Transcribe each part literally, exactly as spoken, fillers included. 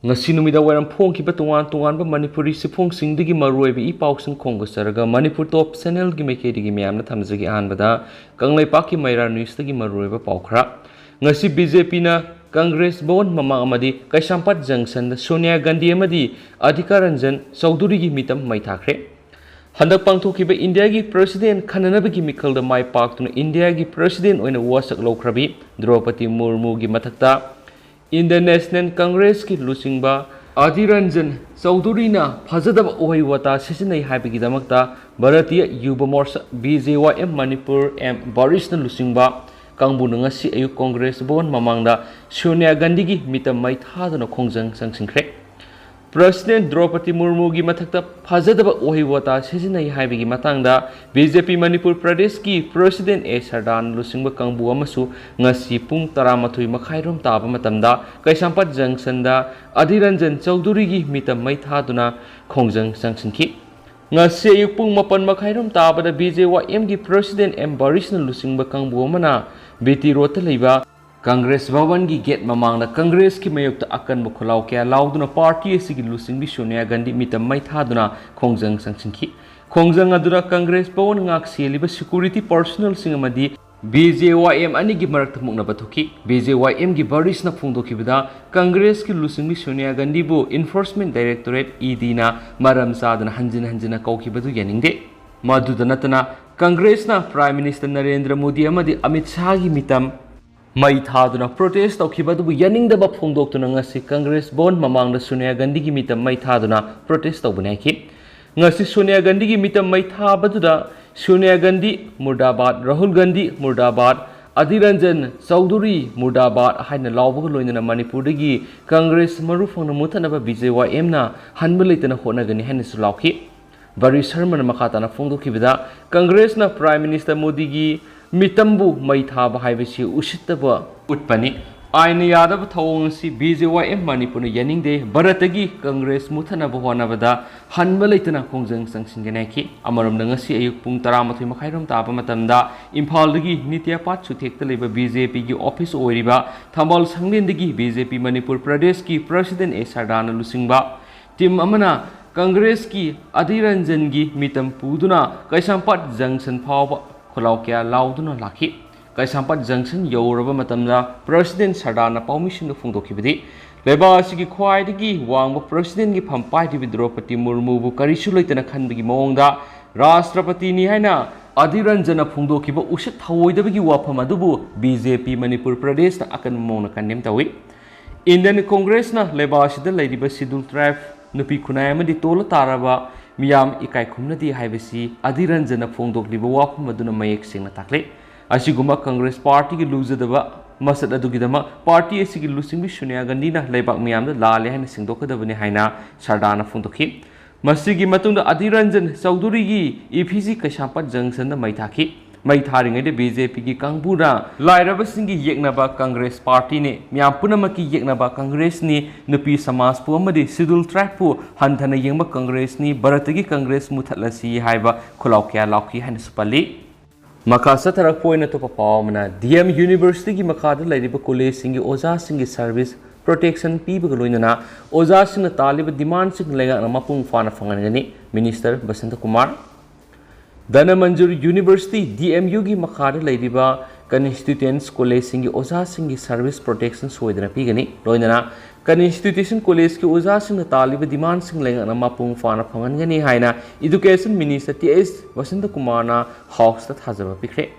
ꯉꯁꯤ ꯅꯨꯃꯤꯗꯥꯡ ꯋꯥꯏꯔꯝ ꯐꯣꯡꯈꯤꯕ ꯇꯣꯉꯥꯟ ꯇꯣꯉꯥꯟꯕ ꯃꯅꯤꯄꯨꯔꯤ ꯆꯦꯐꯣꯡꯁꯤꯡꯗꯒꯤ ꯃꯔꯨꯑꯣꯏꯕ ꯏ ꯄꯥꯎꯁꯤꯡ ꯈꯣꯝꯒꯠꯆꯔꯒ ꯃꯅꯤꯄꯨꯔ ꯇꯣꯞ ꯆꯦꯅꯦꯜꯒꯤ ꯃꯥꯏꯀꯩꯗꯒꯤ ꯃꯌꯥꯝꯅ ꯊꯝꯖꯒꯦ꯫ ꯑꯍꯥꯟꯕꯗ ꯀꯪꯂꯩꯄꯥꯛꯀꯤ ꯃꯩꯔꯥ ꯅ꯭ꯌꯨꯁꯇꯒꯤ ꯃꯔꯨꯑꯣꯏꯕ ꯄꯥꯎ ꯈꯔ꯫ ꯉꯁꯤ ꯕꯤ ꯖꯦ ꯄꯤꯅ ꯀꯪꯒ꯭ꯔꯦꯁ ꯚꯋꯟ ꯃꯃꯥꯡ ꯑꯃꯗꯤ ꯀꯩꯁꯥꯝꯄꯥꯠ ꯖꯪꯁꯟꯗ ꯁꯣꯅꯤꯌꯥ ꯒꯥꯟꯙꯤ ꯑꯃꯗꯤ ꯑꯙꯤꯀꯥ ꯔꯟꯖꯟ ꯆꯧꯙꯨꯔꯤꯒꯤ ꯃꯤꯇꯝ ꯃꯩ ꯊꯥꯈ꯭ꯔꯦ꯫ ꯍꯟꯗꯛ ꯄꯥꯡꯊꯣꯛꯈꯤꯕ ꯏꯟꯗꯤꯌꯥꯒꯤ ꯄ꯭ꯔꯁꯤꯗꯦꯟ ꯈꯟꯅꯅꯕꯒꯤ ꯃꯤꯈꯜꯗ ꯃꯥꯏ ꯄꯥꯛꯇꯨꯅ ꯏꯟꯗꯤꯌꯥꯒꯤ ꯄ꯭ꯔꯁꯤꯗꯦꯟ ꯑꯣꯏꯅ ꯋꯥꯁꯛ ꯂꯧꯈ꯭ꯔꯕꯤ ꯗ꯭ꯔꯧꯄꯗꯤ ꯃꯨꯔꯃꯨꯒꯤ ꯃꯊꯛꯇ Indian National Congressꯀꯤ ꯂꯨꯆꯤꯡꯕ ꯑꯙꯤꯔ ꯔꯟꯖꯟ ꯆꯧꯙꯨꯔꯤꯅ ꯐꯖꯗꯕ ꯎꯍꯩ ꯋꯥꯇꯥ ꯁꯤꯖꯤꯟꯅꯩ ꯍꯥꯏꯕꯒꯤꯗꯃꯛꯇ ꯚꯥꯔꯇꯤꯌ ꯌꯨꯕ ꯃꯣꯔꯆꯥ, ꯕꯤ ꯖꯦ ꯋꯥꯏ ꯑꯦꯝ, ꯃꯅꯤꯄꯨꯔ ꯑꯦꯝ ꯕꯔꯤꯁꯅ ꯂꯨꯆꯤꯡꯕ ꯀꯥꯡꯕꯨꯅ ꯉꯁꯤ ꯑꯌꯨꯛ ꯀꯪꯒ꯭ꯔꯦꯁ ꯚꯋꯟ ꯃꯃꯥꯡꯗ ꯁꯣꯅꯤꯌꯥ ꯒꯥꯟꯙꯤꯒꯤ ꯃꯤꯇꯝ ꯃꯩ ꯊꯥꯗꯨꯅ ꯈꯣꯡꯖꯪ ꯆꯪꯁꯤꯟꯈ꯭ꯔꯦ꯫ ꯄ꯭ꯔꯁꯤꯗꯦꯟ ꯗ꯭ꯔꯧꯄꯗꯤ ꯃꯨꯔꯃꯨꯒꯤ ꯃꯊꯛꯇ ꯐꯖꯗꯕ ꯎꯍꯩ ꯋꯥꯇꯥ ꯁꯤꯖꯤꯟꯅꯩ ꯍꯥꯏꯕꯒꯤ ꯃꯇꯥꯡꯗ ꯕꯤ ꯖꯦ ꯄꯤ ꯃꯅꯤꯄꯨꯔ ꯄ꯭ꯔꯗꯦꯁꯀꯤ ꯄ꯭ꯔꯁꯤꯗꯦꯟ ꯑꯦ ꯁꯔꯗꯥꯟ ꯂꯨꯆꯤꯡꯕ ꯀꯥꯡꯕꯨ ꯑꯃꯁꯨ ꯉꯁꯤ ꯄꯨꯡ ꯇꯔꯥꯃꯥꯊꯣꯏ ꯃꯈꯥꯏꯔꯣꯝ ꯇꯥꯕ ꯃꯇꯝꯗ ꯀꯩꯁꯥꯝꯄꯥꯠ ꯖꯪꯁꯟꯗ ꯑꯙꯤꯔ ꯔꯟꯖꯟ ꯆꯧꯙꯨꯔꯤꯒꯤ ꯃꯤꯇꯝ ꯃꯩ ꯊꯥꯗꯨꯅ ꯈꯣꯡꯖꯪ ꯆꯪꯁꯤꯟꯈꯤ꯫ ꯉꯁꯤ ꯑꯌꯨꯛ ꯄꯨꯡ ꯃꯥꯄꯟ ꯃꯈꯥꯏꯔꯣꯝ ꯇꯥꯕꯗ ꯕꯤ ꯖꯦ ꯋꯥꯏ ꯑꯦꯝꯒꯤ ꯄ꯭ꯔꯁꯤꯗꯦꯟ ꯑꯦꯝ ꯕꯔꯤꯁꯅ ꯂꯨꯆꯤꯡꯕ ꯀꯥꯡꯕꯨ ꯑꯃꯅ ꯕꯤ ꯇꯤ ꯔꯣꯗꯇ ꯂꯩꯕ ꯀꯪꯒ꯭ꯔꯦꯁ ꯚꯋꯟꯒꯤ ꯒꯦꯠ ꯃꯃꯥꯡꯗ ꯀꯪꯒ꯭ꯔꯦꯁꯀꯤ ꯃꯥꯌꯣꯛꯇ ꯑꯀꯟꯕ ꯈꯣꯜꯂꯥꯎ ꯀꯌꯥ ꯂꯥꯎꯗꯨꯅ ꯄꯥꯔꯇꯤ ꯑꯁꯤꯒꯤ ꯂꯨꯆꯤꯡꯕꯤ ꯁꯣꯅꯤꯌꯥ ꯒꯥꯟꯙꯤ ꯃꯤꯇꯝ ꯃꯩ ꯊꯥꯗꯨꯅ ꯈꯣꯡꯖꯪ ꯆꯪꯁꯤꯟꯈꯤ꯫ ꯈꯣꯡꯖꯪ ꯑꯗꯨꯗ ꯀꯪꯒ꯭ꯔꯦꯁ ꯚꯋꯟ ꯉꯥꯛ ꯁꯦꯜꯂꯤꯕ ꯁꯦꯀ꯭ꯌꯨꯔꯤꯇꯤ ꯄꯔꯁꯣꯅꯦꯜꯁꯤꯡ ꯑꯃꯗꯤ ꯕꯤ ꯖꯦ ꯋꯥꯏ ꯑꯦꯝ ꯑꯅꯤꯒꯤ ꯃꯔꯛꯇ ꯃꯨꯛꯅꯕ ꯊꯣꯛꯈꯤ꯫ ꯕꯤ ꯖꯦ ꯋꯥꯏ ꯑꯦꯝꯒꯤ ꯕꯔꯤꯁꯅ ꯐꯣꯡꯗꯣꯛꯈꯤꯕꯗ ꯀꯪꯒ꯭ꯔꯦꯁꯀꯤ ꯂꯨꯆꯤꯡꯕꯤ ꯁꯣꯅꯤꯌꯥ ꯒꯥꯟꯙꯤꯕꯨ Enforcement Directorate, ꯏ ꯗꯤꯅ ꯃꯔꯝ ꯆꯥꯗꯅ ꯍꯟꯖꯤꯟ ꯍꯟꯖꯤꯟꯅ ꯀꯧꯈꯤꯕꯗꯨ ꯌꯥꯅꯤꯡꯗꯦ꯫ ꯃꯗꯨꯗ ꯅꯠꯇꯅ ꯀꯪꯒ꯭ꯔꯦꯁꯅ ꯄ꯭ꯔꯥꯏꯝ ꯃꯤꯅꯤꯁꯇꯔ ꯅꯔꯦꯟꯗ꯭ꯔ ꯃꯣꯗꯤ ꯑꯃꯗꯤ ꯑꯃꯤꯠ ꯁꯥꯍꯒꯤ ꯃꯤꯇꯝ ꯃꯩ ꯊꯥꯗꯨꯅ ꯄ꯭ꯔꯣꯇꯦꯁ ꯇꯧꯈꯤꯕ ꯑꯗꯨꯕꯨ ꯌꯥꯅꯤꯡꯗꯕ ꯐꯣꯡꯗꯣꯛꯇꯨꯅ ꯉꯁꯤ ꯀꯪꯒ꯭ꯔꯦꯁ ꯚꯋꯟ ꯃꯃꯥꯡꯗ ꯁꯣꯅꯤꯌꯥ ꯒꯥꯟꯙꯤꯒꯤ ꯃꯤꯇꯝ ꯃꯩ ꯊꯥꯗꯨꯅ ꯄ꯭ꯔꯣꯇꯦꯁ ꯇꯧꯕꯅꯤ ꯍꯥꯏꯈꯤ꯫ ꯉꯁꯤ ꯁꯣꯅꯤꯌꯥ ꯒꯥꯟꯙꯤꯒꯤ ꯃꯤꯇꯝ ꯃꯩ ꯊꯥꯕꯗꯨꯗ "ꯁꯣꯅꯤꯌꯥ ꯒꯥꯟꯙꯤ ꯃꯨꯔꯗꯥꯕꯥꯗ, ꯔꯥꯍꯨꯜ ꯒꯥꯟꯙꯤ ꯃꯨꯔꯗꯥꯕꯥꯗ, ꯑꯙꯤꯔ ꯔꯟꯖꯟ ꯆꯧꯙꯨꯔꯤ ꯃꯨꯔꯗꯥꯕꯥꯗ" ꯍꯥꯏꯅ ꯂꯥꯎꯕꯒ ꯂꯣꯏꯅꯅ ꯃꯅꯤꯄꯨꯔꯗꯒꯤ ꯀꯪꯒ꯭ꯔꯦꯁ ꯃꯔꯨ ꯐꯪꯅ ꯃꯨꯠꯊꯠꯅꯕ ꯕꯤ ꯖꯦ ꯋꯥꯏ ꯑꯦꯝꯅ ꯍꯟꯕ ꯂꯩꯇꯅ ꯍꯣꯠꯅꯒꯅꯤ ꯍꯥꯏꯅꯁꯨ ꯂꯥꯎꯈꯤ꯫ ꯕꯔꯤ ꯁꯔꯃꯅ ꯃꯈꯥ ꯇꯥꯅ ꯐꯣꯡꯗꯣꯛꯈꯤꯕꯗ, ꯀꯪꯒ꯭ꯔꯦꯁꯅ ꯄ꯭ꯔꯥꯏꯝ ꯃꯤꯅꯤꯁꯇꯔ ꯃꯣꯗꯤꯒꯤ ꯃꯤꯇꯝꯕꯨ ꯃꯩ ꯊꯥꯕ ꯍꯥꯏꯕꯁꯤ ꯎꯁꯤꯠꯇꯕ ꯎꯠꯄꯅꯤ꯫ ꯑꯥꯏꯟꯅ ꯌꯥꯗꯕ ꯊꯧꯑꯣꯡ ꯑꯁꯤ B J Y M ꯃꯅꯤꯄꯨꯔꯅ ꯌꯥꯅꯤꯡꯗꯦ꯫ ꯚꯥꯔꯠꯇꯒꯤ ꯀꯪꯒ꯭ꯔꯦꯁ ꯃꯨꯠꯊꯠꯅꯕ ꯍꯣꯠꯅꯕꯗ ꯍꯟꯕ ꯂꯩꯇꯅ ꯈꯣꯡꯖꯪ ꯆꯪꯁꯤꯟꯒꯅꯤ ꯍꯥꯏꯈꯤ꯫ ꯑꯃꯔꯣꯝꯗ, ꯉꯁꯤ ꯑꯌꯨꯛ ꯄꯨꯡ ꯇꯔꯥꯃꯥꯊꯣꯏ ꯃꯈꯥꯏꯔꯣꯝ ꯇꯥꯕ ꯃꯇꯝꯗ ꯏꯝꯐꯥꯜꯗꯒꯤ ꯅꯤꯇ꯭ꯌꯥꯄꯥꯠ ꯁꯨꯊꯦꯛꯇ ꯂꯩꯕ B J P ꯒꯤ ꯑꯣꯐꯤꯁ ꯑꯣꯏꯔꯤꯕ ꯊꯝꯕꯥꯜ ꯁꯪꯂꯦꯟꯗꯒꯤ B J P ꯃꯅꯤꯄꯨꯔ ꯄ꯭ꯔꯗꯦꯁꯀꯤ ꯄ꯭ꯔꯁꯤꯗꯦꯟ ꯑꯦ ꯁꯔꯗꯥꯅ ꯂꯨꯆꯤꯡꯕ ꯇꯤꯝ ꯑꯃꯅ ꯀꯪꯒ꯭ꯔꯦꯁꯀꯤ ꯑꯙꯤꯔ ꯔꯟꯖꯟꯒꯤ ꯃꯤꯇꯝ ꯄꯨꯗꯨꯅ ꯀꯩꯁꯥꯝꯄꯥꯠ ꯖꯪꯁꯟ ꯐꯥꯎꯕ ꯈꯣꯜꯂꯥꯎ ꯀꯌꯥ ꯂꯥꯎꯗꯨꯅ ꯂꯥꯛꯈꯤ꯫ ꯀꯩꯁꯥꯝꯄꯥꯠ ꯖꯪꯁꯟ ꯌꯧꯔꯕ ꯃꯇꯝꯗ ꯄ꯭ꯔꯁꯤꯗꯦꯟ ꯁꯔꯗꯥꯔꯅ ꯄꯥꯎꯃꯤꯁꯤꯡꯗ ꯐꯣꯡꯗꯣꯛꯈꯤꯕꯗꯤ, ꯂꯩꯕꯥꯛ ꯑꯁꯤꯒꯤ ꯈ꯭ꯋꯥꯏꯗꯒꯤ ꯋꯥꯡꯕ ꯄ꯭ꯔꯁꯤꯗꯦꯟꯒꯤ ꯐꯝ ꯄꯥꯏꯔꯤꯕ ꯗ꯭ꯔꯧꯄꯗꯤ ꯃꯨꯔꯃꯨꯕꯨ ꯀꯔꯤꯁꯨ ꯂꯩꯇꯅ ꯈꯟꯕꯒꯤ ꯃꯑꯣꯡꯗ ꯔꯥꯁꯇ꯭ꯔꯄꯇꯤꯅꯤ ꯍꯥꯏꯅ ꯑꯙꯤꯔ ꯔꯟꯖꯟꯅ ꯐꯣꯡꯗꯣꯛꯈꯤꯕ ꯎꯁꯤꯠ ꯊꯑꯣꯏꯗꯕꯒꯤ ꯋꯥꯐꯝ ꯑꯗꯨꯕꯨ B J P ꯃꯅꯤꯄꯨꯔ ꯄ꯭ꯔꯗꯦꯁꯅ ꯑꯀꯟꯕ ꯃꯑꯣꯡꯗ ꯀꯟꯗꯦꯝ ꯇꯧꯏ꯫ ꯏꯟꯗꯤꯌꯟ ꯀꯣꯡꯒ꯭ꯔꯦꯁꯅ ꯂꯩꯕꯥꯛ ꯑꯁꯤꯗ ꯂꯩꯔꯤꯕ ꯁꯦꯗ꯭ꯌꯨꯜ ꯇ꯭ꯔꯥꯏꯕ ꯅꯨꯄꯤ ꯈꯨꯟꯅꯥꯏ ꯑꯃꯗꯤ ꯇꯣꯜꯂ ꯇꯥꯔꯕ ꯃꯤꯌꯥꯝ ꯏꯀꯥꯏ ꯈꯨꯝꯅꯗꯦ ꯍꯥꯏꯕꯁꯤ ꯑꯙꯤꯔ ꯔꯟꯖꯟꯅ ꯐꯣꯡꯗꯣꯛꯂꯤꯕ ꯋꯥꯐꯝ ꯑꯗꯨꯅ ꯃꯌꯦꯛ ꯁꯦꯡꯅ ꯇꯥꯛꯂꯤ꯫ ꯑꯁꯤꯒꯨꯝꯕ ꯀꯪꯒ꯭ꯔꯦꯁ ꯄꯥꯔꯇꯤꯒꯤ ꯂꯨꯖꯗꯕ ꯃꯁꯛ ꯑꯗꯨꯒꯤꯗꯃꯛ ꯄꯥꯔꯇꯤ ꯑꯁꯤꯒꯤ ꯂꯨꯆꯤꯡꯕꯤ ꯁꯣꯅꯤꯌꯥ ꯒꯥꯟꯙꯤꯅ ꯂꯩꯕꯥꯛ ꯃꯤꯌꯥꯝꯗ ꯂꯥꯜꯂꯦ ꯍꯥꯏꯅ ꯁꯦꯡꯗꯣꯛꯀꯗꯕꯅꯤ ꯍꯥꯏꯅ ꯁꯔꯗꯥꯔꯅ ꯐꯣꯡꯗꯣꯛꯈꯤ꯫ ꯃꯁꯤꯒꯤ ꯃꯇꯨꯡꯗ ꯑꯙꯤꯔ ꯔꯟꯖꯟ ꯆꯧꯙꯨꯔꯤꯒꯤ ꯏꯐꯤꯖꯤ ꯀꯩꯁꯥꯝꯄꯥꯠ ꯖꯪꯁꯟꯗ ꯃꯩ ꯊꯥꯈꯤ꯫ ꯃꯩ ꯊꯥꯔꯤꯉꯩꯗ B J P ꯒꯤ ꯀꯥꯡꯕꯨꯅ ꯂꯥꯏꯔꯕꯁꯤꯡꯒꯤ ꯌꯦꯛꯅꯕ ꯀꯪꯒ꯭ꯔꯦꯁ ꯄꯥꯔꯇꯤꯅꯤ, ꯃꯤꯌꯥꯝ ꯄꯨꯝꯅꯃꯛꯀꯤ ꯌꯦꯛꯅꯕ ꯀꯪꯒ꯭ꯔꯦꯁꯅꯤ, ꯅꯨꯄꯤ ꯁꯃꯥꯖꯄꯨ ꯑꯃꯗꯤ ꯁꯦꯗ꯭ꯌꯨꯜ ꯇ꯭ꯔꯥꯏꯕꯄꯨ ꯍꯟꯊꯅ ꯌꯦꯡꯕ ꯀꯪꯒ꯭ꯔꯦꯁꯅꯤ, ꯚꯥꯔꯠꯇꯒꯤ ꯀꯪꯒ꯭ꯔꯦꯁ ꯃꯨꯊꯠꯂꯁꯤ ꯍꯥꯏꯕ ꯈꯣꯜꯂꯥꯎ ꯀꯌꯥ ꯂꯥꯎꯈꯤ ꯍꯥꯏꯅꯁꯨ ꯄꯜꯂꯤ꯫ ꯃꯈꯥ ꯆꯠꯊꯔꯛꯄ ꯑꯣꯏꯅ ꯑꯇꯣꯞꯄ ꯄꯥꯎ ꯑꯃꯅ, D M University ꯒꯤ ꯃꯈꯥꯗ ꯂꯩꯔꯤꯕ ꯀꯣꯂꯦꯖꯁꯤꯡꯒꯤ ꯑꯣꯖꯥꯁꯤꯡꯒꯤ ꯁꯔꯚꯤꯁ ꯄ꯭ꯔꯣꯇꯦꯛꯁꯟ ꯄꯤꯕꯒ ꯂꯣꯏꯅꯅ ꯑꯣꯖꯥꯁꯤꯡꯅ ꯇꯥꯜꯂꯤꯕ ꯗꯤꯃꯥꯟꯁꯤꯡ ꯂꯩꯉꯥꯛꯅ ꯃꯄꯨꯡ ꯐꯥꯅ ꯐꯪꯍꯟꯒꯅꯤ, minister Basanta Kumar. Dhanamanjuri University, D M U ꯒꯤ ꯃꯈꯥꯗ ꯂꯩꯔꯤꯕ ꯀꯟꯁꯇꯤꯇ꯭ꯌꯨꯁꯟ ꯀꯣꯂꯦꯖꯁꯤꯡꯒꯤ ꯑꯣꯖꯥꯁꯤꯡꯒꯤ ꯁꯔꯚꯤꯁ ꯄ꯭ꯔꯣꯇꯦꯛꯁꯟ ꯁꯣꯏꯗꯅ ꯄꯤꯒꯅꯤ꯫ ꯂꯣꯏꯅꯅ ꯀꯟꯁꯇꯤꯇ꯭ꯌꯨꯁꯟ ꯀꯣꯂꯦꯖꯀꯤ ꯑꯣꯖꯥꯁꯤꯡꯅ ꯇꯥꯜꯂꯤꯕ ꯗꯤꯃꯥꯟꯁꯤꯡ ꯂꯩꯉꯥꯛꯅ ꯃꯄꯨꯡ ꯐꯥꯅ ꯐꯪꯍꯟꯒꯅꯤ ꯍꯥꯏꯅ ꯏꯗꯨꯀꯦꯁꯟ ꯃꯤꯅꯤꯁꯇꯔ ꯇꯤ ꯑꯦꯁ ꯕꯁꯟꯇ ꯀꯨꯃꯥꯔꯅ ꯍꯥꯎꯁꯇ ꯊꯥꯖꯕ ꯄꯤꯈ꯭ꯔꯦ꯫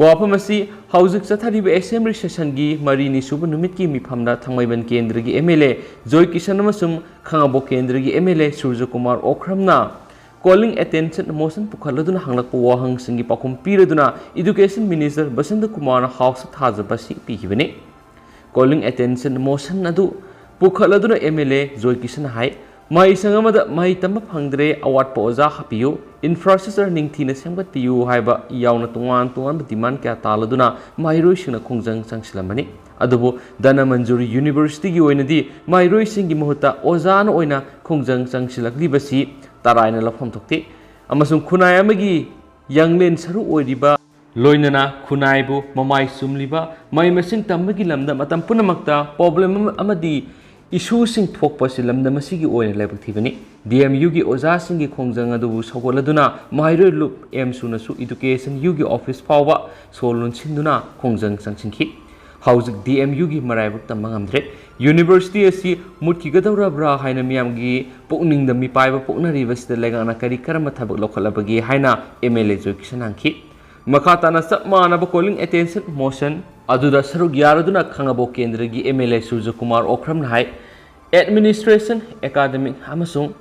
ꯋꯥꯐꯝ ꯑꯁꯤ ꯍꯧꯖꯤꯛ ꯆꯠꯊꯔꯤꯕ ꯑꯦꯁꯦꯝꯕ꯭ꯂꯤ ꯁꯦꯁꯟꯒꯤ ꯃꯔꯤꯅꯤ ꯁꯨꯕ ꯅꯨꯃꯤꯠꯀꯤ ꯃꯤꯐꯝꯗ ꯊꯥꯡꯃꯩꯕꯟ ꯀꯦꯟꯗ꯭ꯔꯒꯤ M L A ꯖꯣꯏ ꯀꯤꯁꯟ ꯑꯃꯁꯨꯡ ꯈꯥꯉꯕꯣꯛ ꯀꯦꯟꯗ꯭ꯔꯒꯤ M L A Suraj Kumar ꯑꯣꯈ꯭ꯔꯝꯅ calling attention motion ꯄꯨꯈꯠꯂꯗꯨꯅ ꯍꯪꯂꯛꯄ ꯋꯥꯍꯪꯁꯤꯡꯒꯤ ꯄꯥꯎꯈꯨꯝ ꯄꯤꯔꯗꯨꯅ ꯏꯗꯨꯀꯦꯁꯟ ꯃꯤꯅꯤꯁꯇꯔ ꯕꯁꯟꯇ ꯀꯨꯃꯥꯔꯅ ꯍꯥꯎꯁꯇ ꯊꯥꯖꯕ ꯑꯁꯤ ꯄꯤꯈꯤꯕꯅꯤ꯫ Calling attention motion ꯑꯗꯨ ꯄꯨꯈꯠꯂꯗꯨꯅ M L A ꯖꯣꯏ ꯀꯤꯁꯟꯅ ꯍꯥꯏ, ꯃꯍꯩꯁꯪ ꯑꯃꯗ ꯃꯍꯩ ꯇꯝꯕ ꯐꯪꯗ꯭ꯔꯦ, ꯑꯋꯥꯠꯄ ꯑꯣꯖꯥ ꯍꯥꯞꯄꯤꯌꯨ, ꯏꯟꯐ꯭ꯔꯥꯁ꯭ꯇ꯭ꯔꯛꯆꯔ ꯅꯤꯡꯊꯤꯅ ꯁꯦꯝꯒꯠꯄꯤꯌꯨ ꯍꯥꯏꯕ ꯌꯥꯎꯅ ꯇꯣꯉꯥꯟ ꯇꯣꯉꯥꯟꯕ ꯗꯤꯃꯥꯟ ꯀꯌꯥ ꯇꯥꯜꯂꯗꯨꯅ ꯃꯍꯩꯔꯣꯏꯁꯤꯡꯅ ꯈꯣꯡꯖꯪ ꯆꯪꯁꯤꯜꯂꯝꯕꯅꯤ꯫ ꯑꯗꯨꯕꯨ ꯙꯅꯃꯟꯖꯨꯔꯤ ꯌꯨꯅꯤꯚꯔꯁꯤꯇꯤꯒꯤ ꯑꯣꯏꯅꯗꯤ ꯃꯍꯩꯔꯣꯏꯁꯤꯡꯒꯤ ꯃꯍꯨꯠꯇ ꯑꯣꯖꯥꯅ ꯑꯣꯏꯅ ꯈꯣꯡꯖꯪ ꯆꯪꯁꯤꯜꯂꯛꯂꯤꯕꯁꯤ ꯇꯔꯥꯏꯅ ꯂꯧꯐꯝ ꯊꯣꯛꯇꯦ꯫ ꯑꯃꯁꯨꯡ ꯈꯨꯟꯅꯥꯏ ꯑꯃꯒꯤ ꯌꯥꯡꯂꯦꯟ ꯁꯔꯨ ꯑꯣꯏꯔꯤꯕ, ꯂꯣꯏꯅꯅ ꯈꯨꯟꯅꯥꯏꯕꯨ ꯃꯃꯥꯏ ꯆꯨꯝꯂꯤꯕ ꯃꯍꯩ ꯃꯁꯤꯡ ꯇꯝꯕꯒꯤ ꯂꯝꯗ ꯃꯇꯝ ꯄꯨꯝꯅꯃꯛꯇ ꯄ꯭ꯔꯣꯕ꯭ꯂꯦꯝ ꯑꯃ ꯑꯃꯗꯤ ꯏꯁꯨꯁꯤꯡ ꯊꯣꯛꯄ ꯑꯁꯤ ꯂꯝꯗꯝ ꯑꯁꯤꯒꯤ ꯑꯣꯏꯅ ꯂꯥꯏꯕꯛ ꯊꯤꯕꯅꯤ꯫ ꯗꯤ ꯑꯦꯝ ꯌꯨꯒꯤ ꯑꯣꯖꯥꯁꯤꯡꯒꯤ ꯈꯣꯡꯖꯪ ꯑꯗꯨꯕꯨ ꯁꯧꯒꯠꯂꯗꯨꯅ ꯃꯍꯩꯔꯣꯏ ꯂꯨꯞ ꯑꯦꯝ ꯁꯨꯅꯁꯨ ꯏꯗꯨꯀꯦꯁꯟ ꯌꯨꯒꯤ ꯑꯣꯐꯤꯁ ꯐꯥꯎꯕ ꯁꯣ ꯂꯣꯟꯁꯤꯟꯗꯨꯅ ꯈꯣꯡꯖꯪ ꯆꯪꯁꯤꯟꯈꯤ꯫ ꯍꯧꯖꯤꯛ ꯗꯤ ꯑꯦꯝ ꯌꯨꯒꯤ ꯃꯔꯥꯏꯕꯛ ꯇꯝꯕ ꯉꯝꯗ꯭ꯔꯦ꯫ ꯌꯨꯅꯤꯚꯔꯁꯤꯇꯤ ꯑꯁꯤ ꯃꯨꯠꯈꯤꯒꯗꯧꯔꯕ꯭ꯔꯥ ꯍꯥꯏꯅ ꯃꯤꯌꯥꯝꯒꯤ ꯄꯨꯛꯅꯤꯡꯗ ꯃꯤꯄꯥꯏꯕ ꯄꯣꯛꯅꯔꯤꯕꯁꯤꯗ ꯂꯩꯉꯥꯛꯅ ꯀꯔꯤ ꯀꯔꯝꯕ ꯊꯕꯛ ꯂꯧꯈꯠꯂꯕꯒꯦ ꯍꯥꯏꯅ ꯑꯦꯝ ꯑꯦꯜ ꯑꯦ ꯖꯣꯏꯀꯤꯁꯟ ꯍꯪꯈꯤ꯫ ꯃꯈꯥ ꯇꯥꯅ ꯆꯞ ꯃꯥꯟꯅꯕ ꯀꯣꯂꯤꯡ ꯑꯦꯇꯦꯟꯁꯟ ꯃꯣꯁꯟ ꯑꯗꯨꯗ ꯁꯔꯨꯛ ꯌꯥꯔꯗꯨꯅ ꯈꯥꯉꯕꯣꯛ ꯀꯦꯟꯗ꯭ꯔꯒꯤ ꯑꯦꯝ ꯑꯦꯜ ꯑꯦ ꯁꯨꯔꯖꯀꯨꯃꯥꯔ ꯑꯣꯀ꯭ꯔꯝꯅ ꯍꯥꯏ, ꯑꯦꯗꯃꯤꯅꯤꯁꯇ꯭ꯔꯦꯁꯟ, ꯑꯦꯀꯥꯗꯃꯤꯛ ꯑꯃꯁꯨꯡ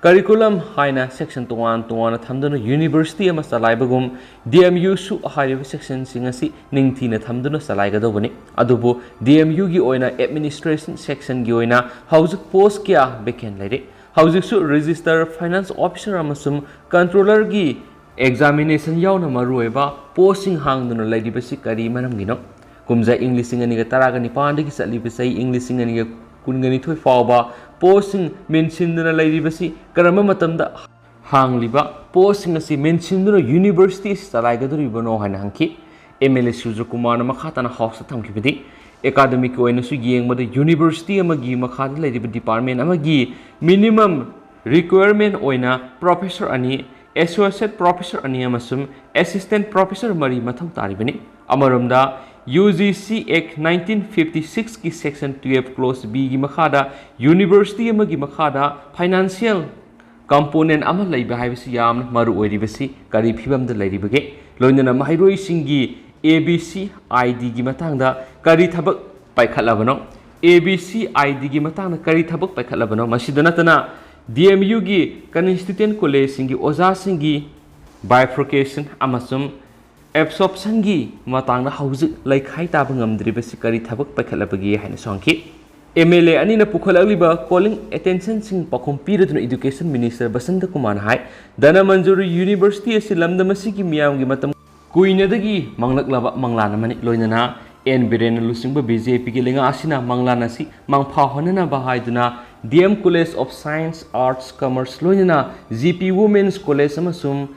ꯀꯔꯤꯀꯨꯂꯝ ꯍꯥꯏꯅ ꯁꯦꯛꯁꯟ ꯇꯣꯉꯥꯟ ꯇꯣꯉꯥꯟꯅ ꯊꯝꯗꯨꯅ ꯌꯨꯅꯤꯚꯔꯁꯤꯇꯤ ꯑꯃ ꯆꯂꯥꯏꯕꯒꯨꯝ ꯗꯤ ꯑꯦꯝ ꯌꯨꯁꯨ ꯍꯥꯏꯔꯤꯕ ꯁꯦꯛꯁꯟꯁꯤꯡ ꯑꯁꯤ ꯅꯤꯡꯊꯤꯅ ꯊꯝꯗꯨꯅ ꯆꯂꯥꯏꯒꯗꯧꯕꯅꯤ꯫ ꯑꯗꯨꯕꯨ ꯗꯤ ꯑꯦꯝ ꯌꯨꯒꯤ ꯑꯣꯏꯅ ꯑꯦꯗꯃꯤꯅꯤꯁꯇ꯭ꯔꯦꯁꯟ ꯁꯦꯛꯁꯟꯒꯤ ꯑꯣꯏꯅ ꯍꯧꯖꯤꯛ ꯄꯣꯁ ꯀꯌꯥ ꯚꯦꯀꯦꯟ ꯂꯩꯔꯤ꯫ ꯍꯧꯖꯤꯛꯁꯨ ꯔꯦꯖꯤꯁꯇꯔ ꯐꯥꯏꯅꯥꯟꯁ ꯑꯣꯐꯤꯁꯔ ꯑꯃꯁꯨꯡ ꯀꯟꯇ꯭ꯔꯣꯂꯔꯒꯤ ꯑꯦꯛꯖꯥꯃꯤꯅꯦꯁꯟ ꯌꯥꯎꯅ ꯃꯔꯨꯑꯣꯏꯕ ꯄꯣꯁꯁꯤꯡ ꯍꯥꯡꯗꯨꯅ ꯂꯩꯔꯤꯕꯁꯤ ꯀꯔꯤ ꯃꯔꯝꯒꯤꯅꯣ? ꯀꯨꯝꯖꯥ ꯏꯪ ꯂꯤꯁꯤꯡ ꯑꯅꯤꯒ ꯇꯔꯥꯒ ꯅꯤꯄꯥꯟꯗꯒꯤ ꯆꯠꯂꯤꯕ ꯆꯍꯤ ꯏꯪ ꯂꯤꯁꯤꯡ ꯑꯅꯤꯒ ꯀꯨꯟꯒ ꯅꯤꯊꯣꯏ ꯐꯥꯎꯕ ꯄꯣꯁꯁꯤꯡ ꯃꯦꯟꯁꯤꯟꯗꯨꯅ ꯂꯩꯔꯤꯕꯁꯤ ꯀꯔꯝꯕ ꯃꯇꯝꯗ ꯍꯥꯡꯂꯤꯕ ꯄꯣꯁꯁꯤꯡ ꯑꯁꯤ ꯃꯦꯟꯁꯤꯟꯗꯨꯅ ꯌꯨꯅꯤꯚꯔꯁꯤꯇꯤ ꯑꯁꯤ ꯆꯂꯥꯏꯒꯗꯧꯔꯤꯕꯅꯣ ꯍꯥꯏꯅ ꯍꯪꯈꯤ꯫ ꯑꯦꯝ ꯑꯦꯜ ꯑꯦ ꯁꯨꯔꯖꯀꯨꯃꯥꯔꯅ ꯃꯈꯥ ꯇꯥꯅ ꯍꯥꯎꯁꯇ ꯊꯝꯈꯤꯕꯗꯤ, ꯑꯦꯀꯥꯗꯃꯤꯛꯀꯤ ꯑꯣꯏꯅꯁꯨ ꯌꯦꯡꯕꯗ ꯌꯨꯅꯤꯚꯔꯁꯤꯇꯤ ꯑꯃꯒꯤ ꯃꯈꯥꯗ ꯂꯩꯔꯤꯕ ꯗꯤꯄꯥꯔꯠꯃꯦꯟ ꯑꯃꯒꯤ ꯃꯤꯅꯤꯃꯝ ꯔꯤꯀ꯭ꯋꯌꯔꯃꯦꯟ ꯑꯣꯏꯅ ꯄ꯭ꯔꯣꯐꯦꯁꯔ ꯑꯅꯤ, ꯑꯦꯁꯣꯁꯤꯌꯦꯠ ꯄ꯭ꯔꯣꯐꯦꯁꯔ ꯑꯅꯤ ꯑꯃꯁꯨꯡ ꯑꯦꯁꯤꯁꯇꯦꯟꯠ ꯄ꯭ꯔꯣꯐꯦꯁꯔ ꯃꯔꯤ ꯃꯊꯧ ꯇꯥꯔꯤꯕꯅꯤ꯫ ꯑꯃꯔꯣꯝꯗ, ꯌꯨ ꯖꯤ ꯁꯤ ꯑꯦꯛ ꯅꯥꯏꯟꯇꯤꯟ ꯐꯤꯐꯇꯤ ꯁꯤꯛꯁꯀꯤ ꯁꯦꯛꯁꯟ ꯇꯨꯌꯦꯜꯐ ꯀ꯭ꯂꯣꯖ ꯕꯤꯒꯤ ꯃꯈꯥꯗ ꯌꯨꯅꯤꯚꯔꯁꯤꯇꯤ ꯑꯃꯒꯤ ꯃꯈꯥꯗ ꯐꯥꯏꯅꯥꯟꯁꯤꯌꯦꯜ ꯀꯝꯄꯣꯅꯦꯟ ꯑꯃ ꯂꯩꯕ ꯍꯥꯏꯕꯁꯤ ꯌꯥꯝꯅ ꯃꯔꯨ ꯑꯣꯏꯔꯤꯕꯁꯤ ꯀꯔꯤ ꯐꯤꯕꯝꯗ ꯂꯩꯔꯤꯕꯒꯦ? ꯂꯣꯏꯅꯅ ꯃꯍꯩꯔꯣꯏꯁꯤꯡꯒꯤ ꯑꯦ ꯕꯤ ꯁꯤ ꯑꯥꯏ ꯗꯤꯒꯤ ꯃꯇꯥꯡꯗ ꯀꯔꯤ ꯊꯕꯛ ꯄꯥꯏꯈꯠꯂꯕꯅꯣ? ꯑꯦ ꯕꯤ ꯁꯤ ꯑꯥꯏ ꯗꯤꯒꯤ ꯃꯇꯥꯡꯗ ꯀꯔꯤ ꯊꯕꯛ ꯄꯥꯏꯈꯠꯂꯕꯅꯣ? ꯃꯁꯤꯗ ꯅꯠꯇꯅ, ꯗꯤ ꯑꯦꯝ ꯌꯨꯒꯤ ꯀꯟꯁꯇꯤꯇ꯭ꯌꯨꯌꯦꯟꯠ ꯀꯣꯂꯦꯖꯁꯤꯡꯒꯤ ꯑꯣꯖꯥꯁꯤꯡꯒꯤ ꯕꯥꯏꯐ꯭ꯔꯣꯀꯦꯁꯟ ꯑꯃꯁꯨꯡ ꯑꯦꯕꯁꯣꯔꯞꯁꯟꯒꯤ ꯃꯇꯥꯡꯗ ꯍꯧꯖꯤꯛ ꯂꯩꯈꯥꯏ ꯇꯥꯕ ꯉꯝꯗ꯭ꯔꯤꯕꯁꯤ ꯀꯔꯤ ꯊꯕꯛ ꯄꯥꯏꯈꯠꯂꯕꯒꯦ ꯍꯥꯏꯅꯁꯨ ꯍꯪꯈꯤ꯫ ꯑꯦꯝ ꯑꯦꯜ ꯑꯦ ꯑꯅꯤꯅ ꯄꯨꯈꯠꯂꯛꯂꯤꯕ calling attentionꯁꯤꯡ ꯄꯥꯎꯈꯨꯝ ꯄꯤꯔꯗꯨꯅ Education Minister ꯕꯁꯟꯇ ꯀꯨꯃꯥꯔꯅ ꯍꯥꯏ, ꯙꯅꯃꯟꯖꯨꯔꯤ University ꯑꯁꯤ ꯂꯝꯗꯝ ꯑꯁꯤꯒꯤ ꯃꯤꯌꯥꯝꯒꯤ ꯃꯇꯝ ꯀꯨꯏꯅꯗꯒꯤ ꯃꯪꯂꯛꯂꯕ ꯃꯪꯂꯥꯟ ꯑꯃꯅꯤ꯫ ꯂꯣꯏꯅꯅ ꯑꯦꯟ ꯕꯤꯔꯦꯟꯅ ꯂꯨꯆꯤꯡꯕ ꯕꯤ ꯖꯦ ꯄꯤꯒꯤ ꯂꯩꯉꯥꯛ ꯑꯁꯤꯅ ꯃꯪꯂꯥꯟ ꯑꯁꯤ ꯃꯪꯐꯥ ꯍꯣꯟꯅꯅꯕ ꯍꯥꯏꯗꯨꯅ D M College of Science, Arts, Commerce ꯂꯣꯏꯅꯅ G P Women's College ꯑꯃꯁꯨꯡ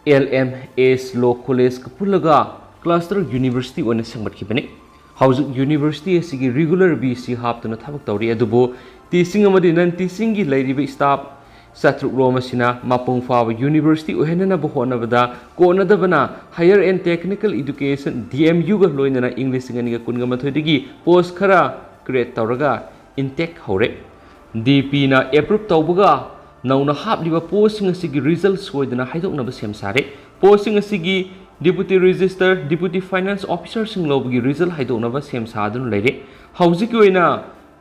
L M S Law Collegeꯀ ꯄꯨꯜꯂꯒ cluster university ꯑꯣꯏꯅ ꯁꯦꯝꯒꯠꯈꯤꯕꯅꯤ꯫ ꯍꯧꯖꯤꯛ university ꯑꯁꯤꯒꯤ regular V C ꯍꯥꯞꯇꯨꯅ ꯊꯕꯛ ꯇꯧꯔꯤ, ꯑꯗꯨꯕꯨ teaching ꯑꯃꯗꯤ non teachingꯒꯤ ꯂꯩꯔꯤꯕ staff ꯆꯥꯇ꯭ꯔꯨꯛ ꯔꯣꯝ ꯑꯁꯤꯅ ꯃꯄꯨꯡ ꯐꯥꯕ university ꯑꯣꯏꯍꯟꯅꯅꯕ ꯍꯣꯠꯅꯕꯗ ꯀꯣꯟꯅꯗꯕꯅ higher and technical education D M Uꯒ ꯂꯣꯏꯅꯅ ꯏꯪ ꯂꯤꯁꯤꯡ ꯑꯅꯤꯒ ꯀꯨꯟꯒ ꯃꯥꯊꯣꯏꯗꯒꯤ post ꯈꯔ create ꯇꯧꯔꯒ intake ꯍꯧꯔꯦ꯫ D Pꯅ approve ꯇꯧꯕꯒ ꯅꯧꯅ ꯍꯥꯞꯂꯤꯕ postꯁꯤꯡ ꯑꯁꯤꯒꯤ result ꯁꯣꯏꯗꯅ ꯍꯥꯏꯗꯣꯛꯅꯕ ꯁꯦꯝ ꯁꯥꯔꯦ꯫ Postꯁꯤꯡ ꯑꯁꯤꯒꯤ Deputy Register, Deputy Finance Officerꯁꯤꯡ ꯂꯧꯕꯒꯤ result ꯍꯥꯏꯗꯣꯛꯅꯕ ꯁꯦꯝ ꯁꯥꯗꯨꯅ ꯂꯩꯔꯦ꯫ ꯍꯧꯖꯤꯛꯀꯤ ꯑꯣꯏꯅ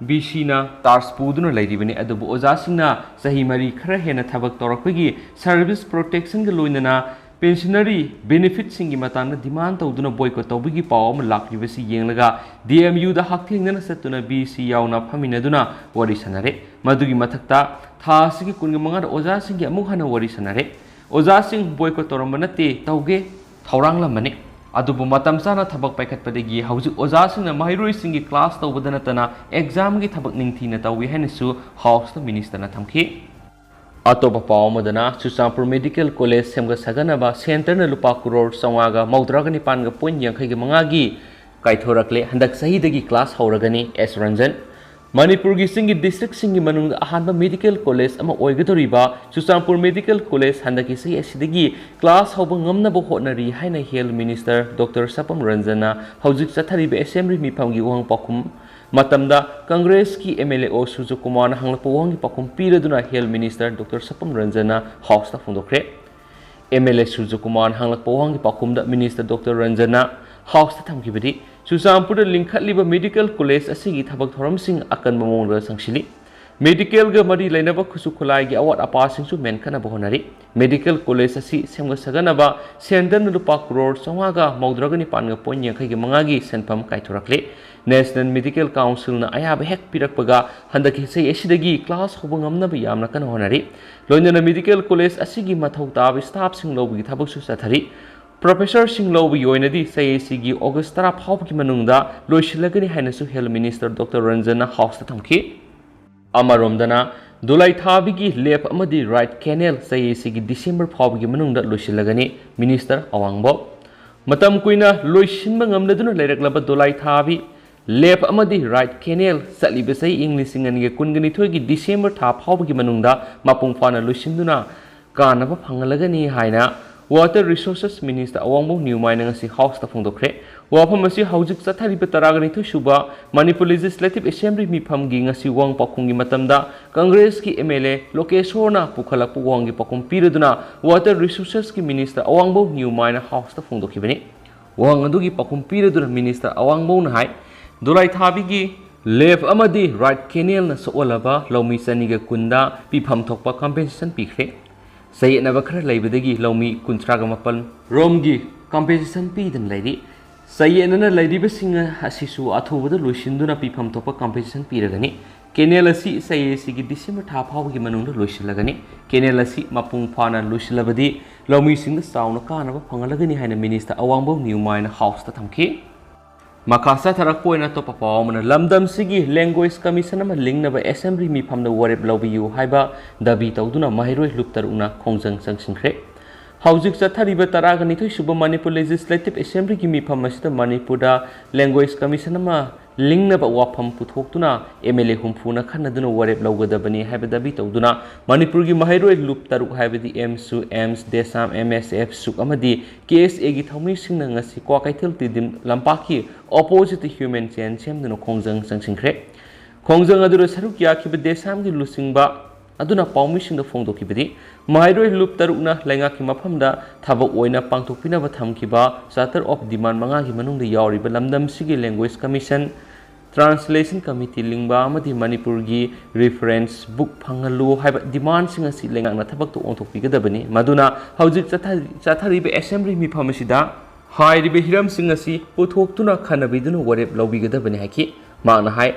V Cꯅ task ꯄꯨꯗꯨꯅ ꯂꯩꯔꯤꯕꯅꯤ, ꯑꯗꯨꯕꯨ ꯑꯣꯖꯥꯁꯤꯡꯅ ꯆꯍꯤ ꯃꯔꯤ ꯈꯔ ꯍꯦꯟꯅ ꯊꯕꯛ ꯇꯧꯔꯛꯄꯒꯤ service protectionꯒ ꯂꯣꯏꯅꯅ pensionary benefitꯁꯤꯡꯒꯤ ꯃꯇꯥꯡꯗ demand ꯇꯧꯗꯨꯅ boycott ꯇꯧꯕꯒꯤ ꯄꯥꯎ ꯑꯃ ꯂꯥꯛꯂꯤꯕꯁꯤ ꯌꯦꯡꯂꯒ D M Uꯗ ꯍꯛꯊꯦꯡꯅꯅ ꯆꯠꯇꯨꯅ V C ꯌꯥꯎꯅ ꯐꯝꯃꯤꯟꯅꯗꯨꯅ ꯋꯥꯔꯤ ꯁꯥꯟꯅꯔꯦ꯫ ꯃꯗꯨꯒꯤ ꯃꯊꯛꯇ ꯊꯥ ꯑꯁꯤꯒꯤ ꯀꯨꯟꯒ ꯃꯉꯥꯗ ꯑꯣꯖꯥꯁꯤꯡꯒꯤ ꯑꯃꯨꯛ ꯍꯟꯅ ꯋꯥꯔꯤ ꯁꯥꯟꯅꯔꯦ꯫ ꯑꯣꯖꯥꯁꯤꯡ boycott ꯇꯧꯔꯝꯕ ꯅꯠꯇꯦ, ꯇꯧꯒꯦ, ꯊꯧꯔꯥꯡꯂꯝꯕꯅꯤ꯫ ꯑꯗꯨꯕꯨ ꯃꯇꯝ ꯆꯥꯅ ꯊꯕꯛ ꯄꯥꯏꯈꯠꯄꯗꯒꯤ ꯍꯧꯖꯤꯛ ꯑꯣꯖꯥꯁꯤꯡꯅ ꯃꯍꯩꯔꯣꯏꯁꯤꯡꯒꯤ class ꯇꯧꯕꯗ ꯅꯠꯇꯅ examꯒꯤ ꯊꯕꯛ ꯅꯤꯡꯊꯤꯅ ꯇꯧꯏ ꯍꯥꯏꯅꯁꯨ Houseꯇ ministerꯅ ꯊꯝꯈꯤ꯫ ꯑꯇꯣꯞꯄ ꯄꯥꯎ ꯑꯃꯗꯅ, ꯆꯨꯔꯆꯥꯟꯄꯨꯔ Medical College ꯁꯦꯝꯒꯠ ꯁꯥꯒꯠꯅꯕ centreꯅ ꯂꯨꯄꯥ ꯀ꯭ꯔꯣꯔ ꯆꯥꯝꯃꯉꯥꯒ ꯃꯧꯗ꯭ꯔꯥꯒ ꯅꯤꯄꯥꯟꯒ point ꯌꯥꯡꯈꯩꯒ ꯃꯉꯥꯒꯤ ꯀꯥꯏꯊꯣꯔꯛꯂꯦ꯫ ꯍꯟꯗꯛ ꯆꯍꯤꯗꯒꯤ class ꯍꯧꯔꯒꯅꯤ꯫ S Ranjan꯫ ꯃꯅꯤꯄꯨꯔꯒꯤ ꯆꯤꯡꯒꯤ districtꯁꯤꯡꯒꯤ ꯃꯅꯨꯡꯗ ꯑꯍꯥꯟꯕ medical college ꯑꯃ ꯑꯣꯏꯒꯗꯧꯔꯤꯕ ꯆꯨꯔꯆꯥꯟꯄꯨꯔ Medical College ꯍꯟꯗꯛꯀꯤ ꯆꯍꯤ ꯑꯁꯤꯗꯒꯤ class ꯍꯧꯕ ꯉꯝꯅꯕ ꯍꯣꯠꯅꯔꯤ ꯍꯥꯏꯅ Health Minister Doctor ꯁꯄꯝ ꯔꯟꯖꯟꯅ ꯍꯧꯖꯤꯛ ꯆꯠꯊꯔꯤꯕ assembly ꯃꯤꯐꯝꯒꯤ ꯋꯥꯍꯪ ꯄꯥꯎꯈꯨꯝ ꯃꯇꯝꯗ ꯀꯪꯒ꯭ꯔꯦꯁꯀꯤ M L A ꯑꯣ ꯁꯨꯔꯖꯀꯨꯃꯥꯔꯅ ꯍꯪꯂꯛꯄ ꯋꯥꯍꯪꯒꯤ ꯄꯥꯎꯈꯨꯝ ꯄꯤꯔꯗꯨꯅ Health Minister Doctor ꯁꯄꯝ ꯔꯟꯖꯟꯅ Houseꯇ ꯐꯣꯡꯗꯣꯛꯈ꯭ꯔꯦ꯫ M L A ꯁꯨꯔꯖꯀꯨꯃꯥꯔꯅ ꯍꯪꯂꯛꯄ ꯋꯥꯍꯪꯒꯤ ꯄꯥꯎꯈꯨꯝꯗ Minister Doctor ꯔꯟꯖꯟꯅ Houseꯇ ꯊꯝꯈꯤꯕꯗꯤ, ꯆꯨꯔꯆꯥꯟꯄꯨꯔꯗ ꯂꯤꯡꯈꯠꯂꯤꯕ medical college ꯑꯁꯤꯒꯤ ꯊꯕꯛ ꯊꯧꯔꯝꯁꯤꯡ ꯑꯀꯟꯕ ꯃꯑꯣꯡꯗ ꯆꯪꯁꯤꯜꯂꯤ꯫ ꯃꯦꯗꯤꯀꯦꯜꯒ ꯃꯔꯤ ꯂꯩꯅꯕ ꯈꯨꯠꯁꯨ ꯈꯨꯠꯂꯥꯏꯒꯤ ꯑꯋꯥꯠ ꯑꯄꯥꯁꯤꯡꯁꯨ ꯃꯦꯟꯈꯠꯅꯕ ꯍꯣꯠꯅꯔꯤ꯫ ꯃꯦꯗꯤꯀꯦꯜ ꯀꯣꯂꯦꯖ ꯑꯁꯤ ꯁꯦꯝꯒꯠ ꯁꯥꯒꯠꯅꯕ ꯁꯦꯟꯇꯔꯅ ꯂꯨꯄꯥ ꯀ꯭ꯔꯣꯔ ꯆꯥꯝꯃꯉꯥꯒ ꯃꯧꯗ꯭ꯔꯥꯒ ꯅꯤꯄꯥꯟꯒ ꯄꯣꯏꯟ ꯌꯥꯡꯈꯩꯒ ꯃꯉꯥꯒꯤ ꯁꯦꯟꯐꯝ ꯀꯥꯏꯊꯣꯔꯛꯂꯤ꯫ ꯅꯦꯁꯅꯦꯜ ꯃꯦꯗꯤꯀꯦꯜ ꯀꯥꯎꯟꯁꯤꯜꯅ ꯑꯌꯥꯕ ꯍꯦꯛ ꯄꯤꯔꯛꯄꯒ ꯍꯟꯗꯛꯀꯤ ꯆꯍꯤ ꯑꯁꯤꯗꯒꯤ ꯀ꯭ꯂꯥꯁ ꯍꯧꯕ ꯉꯝꯅꯕ ꯌꯥꯝꯅ ꯀꯟꯅ ꯍꯣꯠꯅꯔꯤ꯫ ꯂꯣꯏꯅꯅ ꯃꯦꯗꯤꯀꯦꯜ ꯀꯣꯂꯦꯖ ꯑꯁꯤꯒꯤ ꯃꯊꯧ ꯇꯥꯕ ꯁ꯭ꯇꯥꯐꯁꯤꯡ ꯂꯧꯕꯒꯤ ꯊꯕꯛꯁꯨ ꯆꯠꯊꯔꯤ꯫ ꯄ꯭ꯔꯣꯐꯦꯁꯔꯁꯤꯡ ꯂꯧꯕꯒꯤ ꯑꯣꯏꯅꯗꯤ ꯆꯍꯤ ꯑꯁꯤꯒꯤ ꯑꯣꯒꯁ ꯇꯔꯥ ꯐꯥꯎꯕꯒꯤ ꯃꯅꯨꯡꯗ ꯂꯣꯏꯁꯤꯜꯂꯒꯅꯤ ꯍꯥꯏꯅꯁꯨ ꯍꯦꯜꯊ ꯃꯤꯅꯤꯁꯇꯔ ꯗꯣꯛꯇꯔ ꯔꯟꯖꯟꯅ ꯍꯥꯎꯁꯇ ꯊꯝꯈꯤ꯫ ꯑꯃꯔꯣꯝꯗꯅ, ꯗꯣꯂꯥꯏꯊꯥꯕꯤꯒꯤ ꯂꯦꯐ ꯑꯃꯗꯤ ꯔꯥꯏꯠ ꯀꯦꯅꯦꯜ ꯆꯍꯤ ꯑꯁꯤꯒꯤ ꯗꯤꯁꯦꯝꯕꯔ ꯐꯥꯎꯕꯒꯤ ꯃꯅꯨꯡꯗ ꯂꯣꯏꯁꯤꯜꯂꯒꯅꯤ, ꯃꯤꯅꯤꯁꯇꯔ ꯑꯋꯥꯡꯕꯧ꯫ ꯃꯇꯝ ꯀꯨꯏꯅ ꯂꯣꯏꯁꯤꯟꯕ ꯉꯝꯂꯗꯨꯅ ꯂꯩꯔꯛꯂꯕ ꯗꯣꯂꯥꯏꯊꯥꯕꯤ ꯂꯦꯐ ꯑꯃꯗꯤ ꯔꯥꯏꯠ ꯀꯦꯅꯦꯜ ꯆꯠꯂꯤꯕ ꯆꯍꯤ ꯏꯪ ꯂꯤꯁꯤꯡ ꯑꯅꯤꯒ ꯀꯨꯟꯒ ꯅꯤꯊꯣꯏꯒꯤ ꯗꯤꯁꯦꯝꯕꯔ ꯊꯥ ꯐꯥꯎꯕꯒꯤ ꯃꯅꯨꯡꯗ ꯃꯄꯨꯡ ꯐꯥꯅ ꯂꯣꯏꯁꯤꯟꯗꯨꯅ ꯀꯥꯟꯅꯕ ꯐꯪꯍꯜꯂꯒꯅꯤ ꯍꯥꯏꯅ ꯋꯥꯇꯔ ꯔꯤꯁꯣꯔꯁꯦꯁ ꯃꯤꯅꯤꯁꯇꯔ ꯑꯋꯥꯡꯕꯧ ꯅ꯭ꯌꯨꯃꯥꯏꯅ ꯉꯁꯤ ꯍꯥꯎꯁꯇ ꯐꯣꯡꯗꯣꯛꯈ꯭ꯔꯦ꯫ ꯋꯥꯐꯝ ꯑꯁꯤ ꯍꯧꯖꯤꯛ ꯆꯠꯊꯔꯤꯕ ꯇꯔꯥꯒ ꯅꯤꯊꯣꯏ ꯁꯨꯕ ꯃꯅꯤꯄꯨꯔ ꯂꯦꯖꯤꯁꯂꯦꯇꯤꯚ ꯑꯦꯁꯦꯝꯕ꯭ꯂꯤ ꯃꯤꯐꯝꯒꯤ ꯉꯁꯤ ꯋꯥꯍꯪ ꯄꯥꯎꯈꯨꯝꯒꯤ ꯃꯇꯝꯗ ꯀꯪꯒ꯭ꯔꯦꯁꯀꯤ ꯑꯦꯝ ꯑꯦꯜ ꯑꯦ ꯂꯣꯀꯦꯁꯣꯔꯅ ꯄꯨꯈꯠꯂꯛꯄ ꯋꯥꯍꯪꯒꯤ ꯄꯥꯎꯈꯨꯝ ꯄꯤꯔꯗꯨꯅ ꯋꯥꯇꯔ ꯔꯤꯁꯣꯔꯁꯦꯁꯀꯤ ꯃꯤꯅꯤꯁꯇꯔ ꯑꯋꯥꯡꯕꯧ ꯅ꯭ꯌꯨꯃꯥꯏꯅ ꯍꯥꯎꯁꯇ ꯐꯣꯡꯗꯣꯛꯈꯤꯕꯅꯤ꯫ ꯋꯥꯍꯪ ꯑꯗꯨꯒꯤ ꯄꯥꯎꯈꯨꯝ ꯄꯤꯔꯗꯨꯅ ꯃꯤꯅꯤꯁꯇꯔ ꯑꯋꯥꯡꯕꯧꯅ ꯍꯥꯏ, ꯗꯣꯂꯥꯏꯊꯥꯕꯤꯒꯤ ꯂꯦꯐ ꯑꯃꯗꯤ ꯔꯥꯏꯠ ꯀꯦꯅꯦꯜꯅ ꯁꯣꯛꯍꯜꯂꯕ ꯂꯧꯃꯤ ꯆꯅꯤꯒ ꯀꯨꯟꯗ ꯄꯤꯐꯝ ꯊꯣꯛꯄ ꯀꯝꯄꯦꯟꯁꯦꯁꯟ ꯄꯤꯈ꯭ꯔꯦ꯫ ꯆꯌꯦꯠꯅꯕ ꯈꯔ ꯂꯩꯕꯗꯒꯤ ꯂꯧꯃꯤ ꯀꯨꯟꯊ꯭ꯔꯥꯒ ꯃꯥꯄꯟ ꯔꯣꯝꯒꯤ ꯀꯝꯄꯦꯟꯁꯦꯁꯟ ꯄꯤꯗꯅ ꯂꯩꯔꯤ꯫ ꯆꯌꯦꯠꯅꯅ ꯂꯩꯔꯤꯕꯁꯤꯡ ꯑꯁꯤꯁꯨ ꯑꯊꯨꯕꯗ ꯂꯣꯏꯁꯤꯟꯗꯨꯅ ꯄꯤꯐꯝ ꯊꯣꯛꯄ ꯀꯝꯄꯦꯟꯁꯦꯁꯟ ꯄꯤꯔꯒꯅꯤ꯫ ꯀꯦꯅꯦꯜ ꯑꯁꯤ ꯆꯍꯤ ꯑꯁꯤꯒꯤ ꯗꯤꯁꯦꯝꯕꯔ ꯊꯥ ꯐꯥꯎꯕꯒꯤ ꯃꯅꯨꯡꯗ ꯂꯣꯏꯁꯤꯜꯂꯒꯅꯤ꯫ ꯀꯦꯅꯦꯜ ꯑꯁꯤ ꯃꯄꯨꯡ ꯐꯥꯅ ꯂꯣꯏꯁꯤꯜꯂꯕꯗꯤ ꯂꯧꯃꯤꯁꯤꯡꯗ ꯆꯥꯎꯅ ꯀꯥꯟꯅꯕ ꯐꯪꯍꯜꯂꯒꯅꯤ ꯍꯥꯏꯅ ꯃꯤꯅꯤꯁꯇꯔ ꯑꯋꯥꯡꯕꯧ ꯅ꯭ꯌꯨꯃꯥꯏꯅ ꯍꯥꯎꯁꯇ ꯊꯝꯈꯤ꯫ ꯃꯈꯥ ꯆꯠꯊꯔꯛꯄ ꯑꯣꯏꯅ ꯑꯇꯣꯞꯄ ꯄꯥꯎ ꯑꯃꯅ, ꯂꯝꯗꯝꯁꯤꯒꯤ ꯂꯦꯡꯒ꯭ꯋꯦꯖ ꯀꯃꯤꯁꯟ ꯑꯃ ꯂꯤꯡꯅꯕ ꯑꯦꯁꯦꯝꯕ꯭ꯂꯤ ꯃꯤꯐꯝꯗ ꯋꯥꯔꯦꯞ ꯂꯧꯕꯤꯌꯨ ꯍꯥꯏꯕ ꯗꯥꯕꯤ ꯇꯧꯗꯨꯅ ꯃꯍꯩꯔꯣꯏ ꯂꯨꯞ ꯇꯔꯨꯛꯅ ꯈꯣꯡꯖꯪ ꯆꯪꯁꯤꯟꯈ꯭ꯔꯦ꯫ ꯍꯧꯖꯤꯛ ꯆꯠꯊꯔꯤꯕ ꯇꯔꯥꯒ ꯅꯤꯊꯣꯏ ꯁꯨꯕ ꯃꯅꯤꯄꯨꯔ ꯂꯦꯖꯤꯁꯂꯦꯇꯤꯚ ꯑꯦꯁꯦꯝꯕ꯭ꯂꯤꯒꯤ ꯃꯤꯐꯝ ꯑꯁꯤꯗ ꯃꯅꯤꯄꯨꯔꯗ ꯂꯦꯡꯒ꯭ꯋꯦꯖ ꯀꯃꯤꯁꯟ ꯑꯃ ꯂꯤꯡꯅꯕ ꯋꯥꯐꯝ ꯄꯨꯊꯣꯛꯇꯨꯅ ꯑꯦꯝ ꯑꯦꯜ ꯑꯦ ꯍꯨꯝꯐꯨꯅ ꯈꯟꯅꯗꯨꯅ ꯋꯥꯔꯦꯞ ꯂꯧꯒꯗꯕꯅꯤ ꯍꯥꯏꯕ ꯗꯥꯕꯤ ꯇꯧꯗꯨꯅ ꯃꯅꯤꯄꯨꯔꯒꯤ ꯃꯍꯩꯔꯣꯏ ꯂꯨꯞ ꯇꯔꯨꯛ ꯍꯥꯏꯕꯗꯤ ꯑꯦꯝꯁꯨ, ꯑꯦꯝꯁ, ꯗꯦꯁꯥꯝ, ꯑꯦꯝ ꯑꯦꯁ ꯑꯦꯐ, ꯁꯨꯛ ꯑꯃꯗꯤ ꯀꯦ ꯑꯦꯁ ꯑꯦꯒꯤ ꯊꯧꯃꯤꯁꯤꯡꯅ ꯉꯁꯤ ꯀ꯭ꯋꯥꯀꯩꯊꯦꯜ ꯇꯤꯗꯤꯝ ꯂꯝꯄꯥꯛꯀꯤ ꯑꯣꯄꯣꯖꯤꯠꯇ ꯍ꯭ꯌꯨꯃꯦꯟ ꯆꯦꯟ ꯁꯦꯝꯗꯨꯅ ꯈꯣꯡꯖꯪ ꯆꯪꯁꯤꯟꯈ꯭ꯔꯦ꯫ ꯈꯣꯡꯖꯪ ꯑꯗꯨꯗ ꯁꯔꯨꯛ ꯌꯥꯈꯤꯕ ꯗꯦꯁꯥꯝꯒꯤ ꯂꯨꯆꯤꯡꯕ ꯑꯗꯨꯅ ꯄꯥꯎꯃꯤꯁꯤꯡꯗ ꯐꯣꯡꯗꯣꯛꯈꯤꯕꯗꯤ, ꯃꯍꯩꯔꯣꯏ ꯂꯨꯞ ꯇꯔꯨꯛꯅ ꯂꯩꯉꯥꯛꯀꯤ ꯃꯐꯝꯗ ꯊꯕꯛ ꯑꯣꯏꯅ ꯄꯥꯡꯊꯣꯛꯄꯤꯅꯕ ꯊꯝꯈꯤꯕ ꯆꯥꯔꯇꯔ ꯑꯣꯐ ꯗꯤꯃꯥꯟ ꯃꯉꯥꯒꯤ ꯃꯅꯨꯡꯗ ꯌꯥꯎꯔꯤꯕ ꯂꯝꯗꯝꯁꯤꯒꯤ ꯂꯦꯡꯒ꯭ꯋꯦꯖ ꯀꯃꯤꯁꯟ, Translation Committee ꯂꯤꯡꯕ ꯑꯃꯗꯤ ꯃꯅꯤꯄꯨꯔꯒꯤ reference book ꯐꯪꯍꯜꯂꯨ ꯍꯥꯏꯕ demandꯁꯤꯡ ꯑꯁꯤ ꯂꯩꯉꯥꯛꯅ ꯊꯕꯛꯇ ꯑꯣꯟꯊꯣꯛꯄꯤꯒꯗꯕꯅꯤ꯫ ꯃꯗꯨꯅ ꯍꯧꯖꯤꯛ ꯆꯠꯊ-, ꯆꯠꯊꯔꯤꯕ assembly ꯃꯤꯐꯝ ꯑꯁꯤꯗ ꯍꯥꯏꯔꯤꯕ ꯍꯤꯔꯝꯁꯤꯡ ꯑꯁꯤ ꯄꯨꯊꯣꯛꯇꯨꯅ ꯈꯟꯅꯕꯤꯗꯨꯅ ꯋꯥꯔꯦꯞ ꯂꯧꯕꯤꯒꯗꯕꯅꯤ ꯍꯥꯏꯈꯤ꯫ ꯃꯍꯥꯛꯅ ꯍꯥꯏ,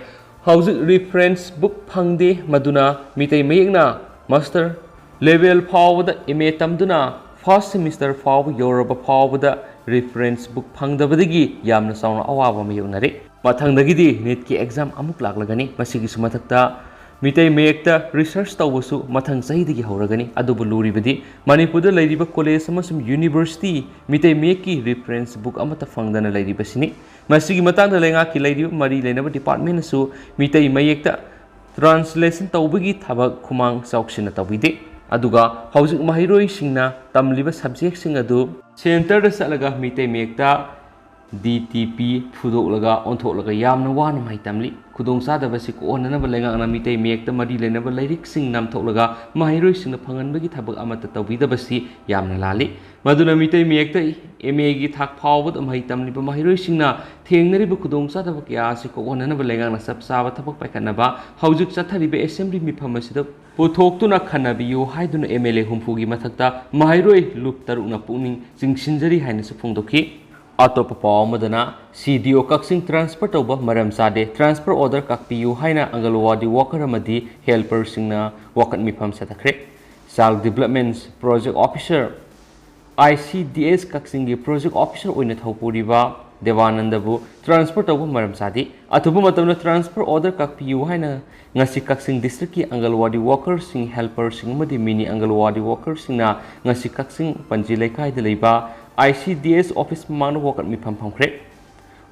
ꯍꯧꯖꯤꯛ reference book ꯐꯪꯗꯦ, ꯃꯗꯨꯅ ꯃꯤꯇꯩ ꯃꯌꯦꯛꯅ master level ꯐꯥꯎꯕꯗ M A ꯇꯝꯗꯨꯅ first semester ꯐꯥꯎꯕ ꯌꯧꯔꯕ ꯐꯥꯎꯕꯗ reference book ꯐꯪꯗꯕꯗꯒꯤ ꯌꯥꯝꯅ ꯆꯥꯎꯅ ꯑꯋꯥꯕ ꯃꯥꯌꯣꯛꯅꯔꯤ꯫ ꯃꯊꯪꯗꯒꯤꯗꯤ NEETꯀꯤ exam ꯑꯃꯨꯛ ꯂꯥꯛꯂꯒꯅꯤ꯫ ꯃꯁꯤꯒꯤꯁꯨ ꯃꯊꯛꯇ ꯃꯤꯇꯩ ꯃꯌꯦꯛꯇ research ꯇꯧꯕꯁꯨ ꯃꯊꯪ ꯆꯍꯤꯗꯒꯤ ꯍꯧꯔꯒꯅꯤ꯫ ꯑꯗꯨꯕꯨ ꯂꯨꯔꯤꯕꯗꯤ ꯃꯅꯤꯄꯨꯔꯗ ꯂꯩꯔꯤꯕ college ꯑꯃꯁꯨꯡ university ꯃꯤꯇꯩ ꯃꯌꯦꯛꯀꯤ reference book ꯑꯃꯠꯇ ꯐꯪꯗꯅ ꯂꯩꯔꯤꯕꯁꯤꯅꯤ꯫ ꯃꯁꯤꯒꯤ ꯃꯇꯥꯡꯗ ꯂꯩꯉꯥꯛꯀꯤ ꯂꯩꯔꯤꯕ ꯃꯔꯤ ꯂꯩꯅꯕ departmentꯅꯁꯨ ꯃꯤꯇꯩ ꯃꯌꯦꯛꯇ translation ꯇꯧꯕꯒꯤ ꯊꯕꯛ ꯈꯨꯃꯥꯡ ꯆꯥꯎꯁꯤꯟꯅ ꯇꯧꯕꯤꯗꯦ꯫ ꯑꯗꯨꯒ ꯍꯧꯖꯤꯛ ꯃꯍꯩꯔꯣꯏꯁꯤꯡꯅ ꯇꯝꯂꯤꯕ subjectꯁꯤꯡ ꯑꯗꯨ centreꯗ ꯆꯠꯂꯒ ꯃꯤꯇꯩ ꯃꯌꯦꯛꯇ D T P ꯐꯨꯗꯣꯛꯂꯒ ꯑꯣꯟꯊꯣꯛꯂꯒ ꯌꯥꯝꯅ ꯋꯥꯅ ꯃꯍꯩ ꯇꯝꯂꯤ꯫ ꯈꯨꯗꯣꯡꯆꯥꯗꯕꯁꯤ ꯀꯣꯛꯍꯟꯅꯅꯕ ꯂꯩꯉꯥꯛꯅ ꯃꯤꯇꯩ ꯃꯌꯦꯛꯇ ꯃꯔꯤ ꯂꯩꯅꯕ ꯂꯥꯏꯔꯤꯛꯁꯤꯡ ꯅꯥꯝꯊꯣꯛꯂꯒ ꯃꯍꯩꯔꯣꯏꯁꯤꯡꯅ ꯐꯪꯍꯟꯕꯒꯤ ꯊꯕꯛ ꯑꯃꯠꯇ ꯇꯧꯕꯤꯗꯕꯁꯤ ꯌꯥꯝꯅ ꯂꯥꯜꯂꯤ꯫ ꯃꯗꯨꯅ ꯃꯤꯇꯩ ꯃꯌꯦꯛꯇ M Aꯒꯤ ꯊꯥꯛ ꯐꯥꯎꯕꯗ ꯃꯍꯩ ꯇꯝꯂꯤꯕ ꯃꯍꯩꯔꯣꯏꯁꯤꯡꯅ ꯊꯦꯡꯅꯔꯤꯕ ꯈꯨꯗꯣꯡꯆꯥꯗꯕ ꯀꯌꯥ ꯑꯁꯤ ꯀꯣꯛꯍꯟꯅꯅꯕ ꯂꯩꯉꯥꯛꯅ ꯆꯞ ꯆꯥꯕ ꯊꯕꯛ ꯄꯥꯏꯈꯠꯅꯕ ꯍꯧꯖꯤꯛ ꯆꯠꯊꯔꯤꯕ assembly ꯃꯤꯐꯝ ꯑꯁꯤꯗ ꯄꯨꯊꯣꯛꯇꯨꯅ ꯈꯟꯅꯕꯤꯌꯨ ꯍꯥꯏꯗꯨꯅ M L A ꯍꯨꯝꯐꯨꯒꯤ ꯃꯊꯛꯇ ꯃꯍꯩꯔꯣꯏ ꯂꯨꯞ ꯇꯔꯨꯛꯅ ꯄꯨꯛꯅꯤꯡ ꯆꯤꯡꯁꯤꯟꯖꯔꯤ ꯍꯥꯏꯅꯁꯨ ꯐꯣꯡꯗꯣꯛꯈꯤ꯫ ꯑꯇꯣꯞꯄ ꯄꯥꯎ ꯑꯃꯗꯅ, C D O ꯀꯛꯆꯤꯡ transfer ꯇꯧꯕ ꯃꯔꯝ ꯆꯥꯗꯦ, transfer order ꯀꯛꯄꯤꯌꯨ ꯍꯥꯏꯅ ꯑꯪꯒꯜꯋꯥꯗꯤ worker ꯑꯃꯗꯤ helperꯁꯤꯡꯅ ꯋꯥꯀꯠ ꯃꯤꯐꯝ ꯆꯠꯊꯈ꯭ꯔꯦ꯫ Child Development Project Officer, I C D S ꯀꯛꯆꯤꯡꯒꯤ project officer ꯑꯣꯏꯅ ꯊꯧꯄꯨꯔꯤꯕ ꯗꯦꯕꯥꯅꯟꯗꯕꯨ transfer ꯇꯧꯕ ꯃꯔꯝ ꯆꯥꯗꯦ꯫ ꯑꯊꯨꯕ ꯃꯇꯝꯗ transfer order ꯀꯛꯄꯤꯌꯨ ꯍꯥꯏꯅ ꯉꯁꯤ ꯀꯛꯆꯤꯡ districtꯀꯤ ꯑꯪꯒꯜꯋꯥꯗꯤ workerꯁꯤꯡ, helperꯁꯤꯡ ꯑꯃꯗꯤ mini ꯑꯪꯒꯜꯋꯥꯗꯤ workerꯁꯤꯡꯅ ꯉꯁꯤ ꯀꯛꯆꯤꯡ ꯄꯟꯖꯤ ꯂꯩꯀꯥꯏꯗ ꯂꯩꯕ I C D S office ꯃꯃꯥꯡꯗ ꯋꯥꯀꯠ ꯃꯤꯐꯝ ꯐꯝꯈ꯭ꯔꯦ꯫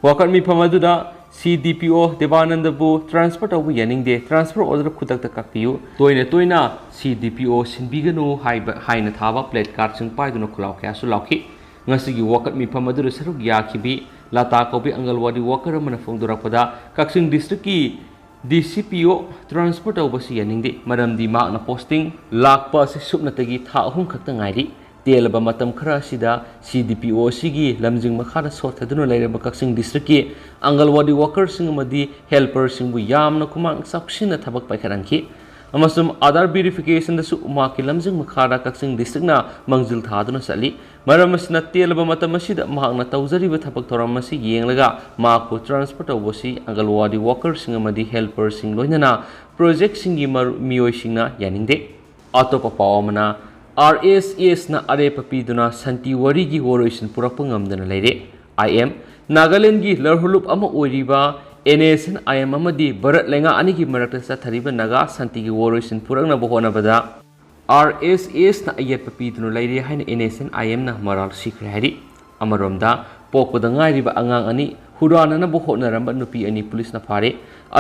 ꯋꯥꯀꯠ ꯃꯤꯐꯝ ꯑꯗꯨꯗ C D P O ꯗꯦꯕꯥꯅꯟꯗꯕꯨ transfer ꯇꯧꯕ ꯌꯥꯅꯤꯡꯗꯦ, transfer order ꯈꯨꯗꯛꯇ ꯀꯛꯄꯤꯌꯨ, ꯇꯣꯏꯅ ꯇꯣꯏꯅ C D P O ꯁꯤꯟꯕꯤꯒꯅꯨ ꯍꯥꯏꯕ, ꯍꯥꯏꯅ ꯊꯥꯕ placardꯁꯤꯡ ꯄꯥꯏꯗꯨꯅ ꯈꯣꯜꯂꯥꯎ ꯀꯌꯥꯁꯨ ꯂꯥꯎꯈꯤ꯫ ꯉꯁꯤꯒꯤ ꯋꯥꯀꯠ ꯃꯤꯐꯝ ꯑꯗꯨꯗ ꯁꯔꯨꯛ ꯌꯥꯈꯤꯕꯤ ꯂꯇꯥ ꯀꯧꯕꯤ ꯑꯪꯒꯜꯋꯥꯗꯤ worker ꯑꯃꯅ ꯐꯣꯡꯗꯣꯔꯛꯄꯗ, ꯀꯛꯆꯤꯡ districtꯀꯤ D C P O transfer ꯇꯧꯕꯁꯤ ꯌꯥꯅꯤꯡꯗꯦ, ꯃꯔꯝꯗꯤ ꯃꯍꯥꯛꯅ posting ꯂꯥꯛꯄ ꯑꯁꯤ ꯁꯨꯞꯅꯇꯒꯤ ꯊꯥ ꯑꯍꯨꯝ ꯈꯛꯇ ꯉꯥꯏꯔꯤ꯫ ꯇꯦꯜꯂꯕ ꯃꯇꯝ ꯈꯔ ꯑꯁꯤꯗ ꯁꯤ ꯗꯤ ꯄꯤ ꯑꯣ ꯑꯁꯤꯒꯤ ꯂꯝꯖꯤꯡ ꯃꯈꯥꯗ ꯁꯣꯠꯊꯗꯨꯅ ꯂꯩꯔꯕ ꯀꯛꯆꯤꯡ ꯗꯤꯁꯇ꯭ꯔꯤꯛꯀꯤ ꯑꯪꯒꯜꯋꯥꯗꯤ ꯋꯥꯀꯔꯁꯤꯡ ꯑꯃꯗꯤ ꯍꯦꯜꯄꯔꯁꯤꯡꯕꯨ ꯌꯥꯝꯅ ꯈꯨꯃꯥꯡ ꯆꯥꯎꯁꯤꯟꯅ ꯊꯕꯛ ꯄꯥꯏꯈꯠꯍꯟꯈꯤ꯫ ꯑꯃꯁꯨꯡ ꯑꯥꯙꯥꯔ ꯚꯦꯔꯤꯐꯤꯀꯦꯁꯟꯗꯁꯨ ꯃꯍꯥꯛꯀꯤ ꯂꯝꯖꯤꯡ ꯃꯈꯥꯗ ꯀꯛꯆꯤꯡ ꯗꯤꯁꯇ꯭ꯔꯤꯛꯅ ꯃꯥꯡꯖꯤꯜ ꯊꯥꯗꯨꯅ ꯆꯠꯂꯤ꯫ ꯃꯔꯝ ꯑꯁꯤꯅ ꯇꯦꯜꯂꯕ ꯃꯇꯝ ꯑꯁꯤꯗ ꯃꯍꯥꯛꯅ ꯇꯧꯖꯔꯤꯕ ꯊꯕꯛ ꯊꯧꯔꯝ ꯑꯁꯤ ꯌꯦꯡꯂꯒ ꯃꯍꯥꯛꯄꯨ ꯇ꯭ꯔꯥꯟꯁꯐꯔ ꯇꯧꯕ ꯑꯁꯤ ꯑꯪꯒꯜꯋꯥꯗꯤ ꯋꯥꯀꯔꯁꯤꯡ ꯑꯃꯗꯤ ꯍꯦꯜꯄꯔꯁꯤꯡ ꯂꯣꯏꯅꯅ ꯄ꯭ꯔꯣꯖꯦꯛꯁꯤꯡꯒꯤ ꯃꯔꯨ-, ꯃꯤꯑꯣꯏꯁꯤꯡꯅ ꯌꯥꯅꯤꯡꯗꯦ꯫ ꯑꯇꯣꯞꯄ ꯄꯥꯎ ꯑꯃꯅ, ꯑꯥꯔ ꯑꯦꯁ ꯑꯦꯁꯅ ꯑꯔꯦꯞꯄ ꯄꯤꯗꯨꯅ ꯁꯥꯟꯇꯤ ꯋꯥꯔꯤꯒꯤ ꯋꯥꯔꯣꯏꯁꯤꯟ ꯄꯨꯔꯛꯄ ꯉꯝꯗꯅ ꯂꯩꯔꯦ꯫ ꯑꯥꯏ ꯑꯦꯝ, ꯅꯥꯒꯥꯂꯦꯟꯗꯒꯤ ꯂꯔꯍꯨꯂꯨꯞ ꯑꯃ ꯑꯣꯏꯔꯤꯕ N S N I M ꯑꯃꯗꯤ ꯚꯥꯔꯠ ꯂꯩꯉꯥꯛ ꯑꯅꯤꯒꯤ ꯃꯔꯛꯇ ꯆꯠꯊꯔꯤꯕ ꯅꯥꯒꯥ ꯁꯥꯟꯇꯤꯒꯤ ꯋꯥꯔꯣꯏꯁꯤꯟ ꯄꯨꯔꯛꯅꯕ ꯍꯣꯠꯅꯕꯗ ꯑꯥꯔ ꯑꯦꯁ ꯑꯦꯁꯅ ꯑꯌꯦꯠꯄ ꯄꯤꯗꯨꯅ ꯂꯩꯔꯦ ꯍꯥꯏꯅ ꯑꯦꯟ ꯑꯦꯁ ꯑꯦꯟ ꯑꯥꯏ ꯑꯦꯝꯅ ꯃꯔꯥꯜ ꯁꯤꯈ꯭ꯔꯦ ꯍꯥꯏꯔꯤ꯫ ꯑꯃꯔꯣꯝꯗ, ꯄꯣꯛꯄꯗ ꯉꯥꯏꯔꯤꯕ ꯑꯉꯥꯡ ꯑꯅꯤ ꯍꯨꯔꯥꯟꯅꯅꯕ ꯍꯣꯠꯅꯔꯝꯕ ꯅꯨꯄꯤ ꯑꯅꯤ ꯄꯨꯂꯤꯁꯅ ꯐꯥꯔꯦ꯫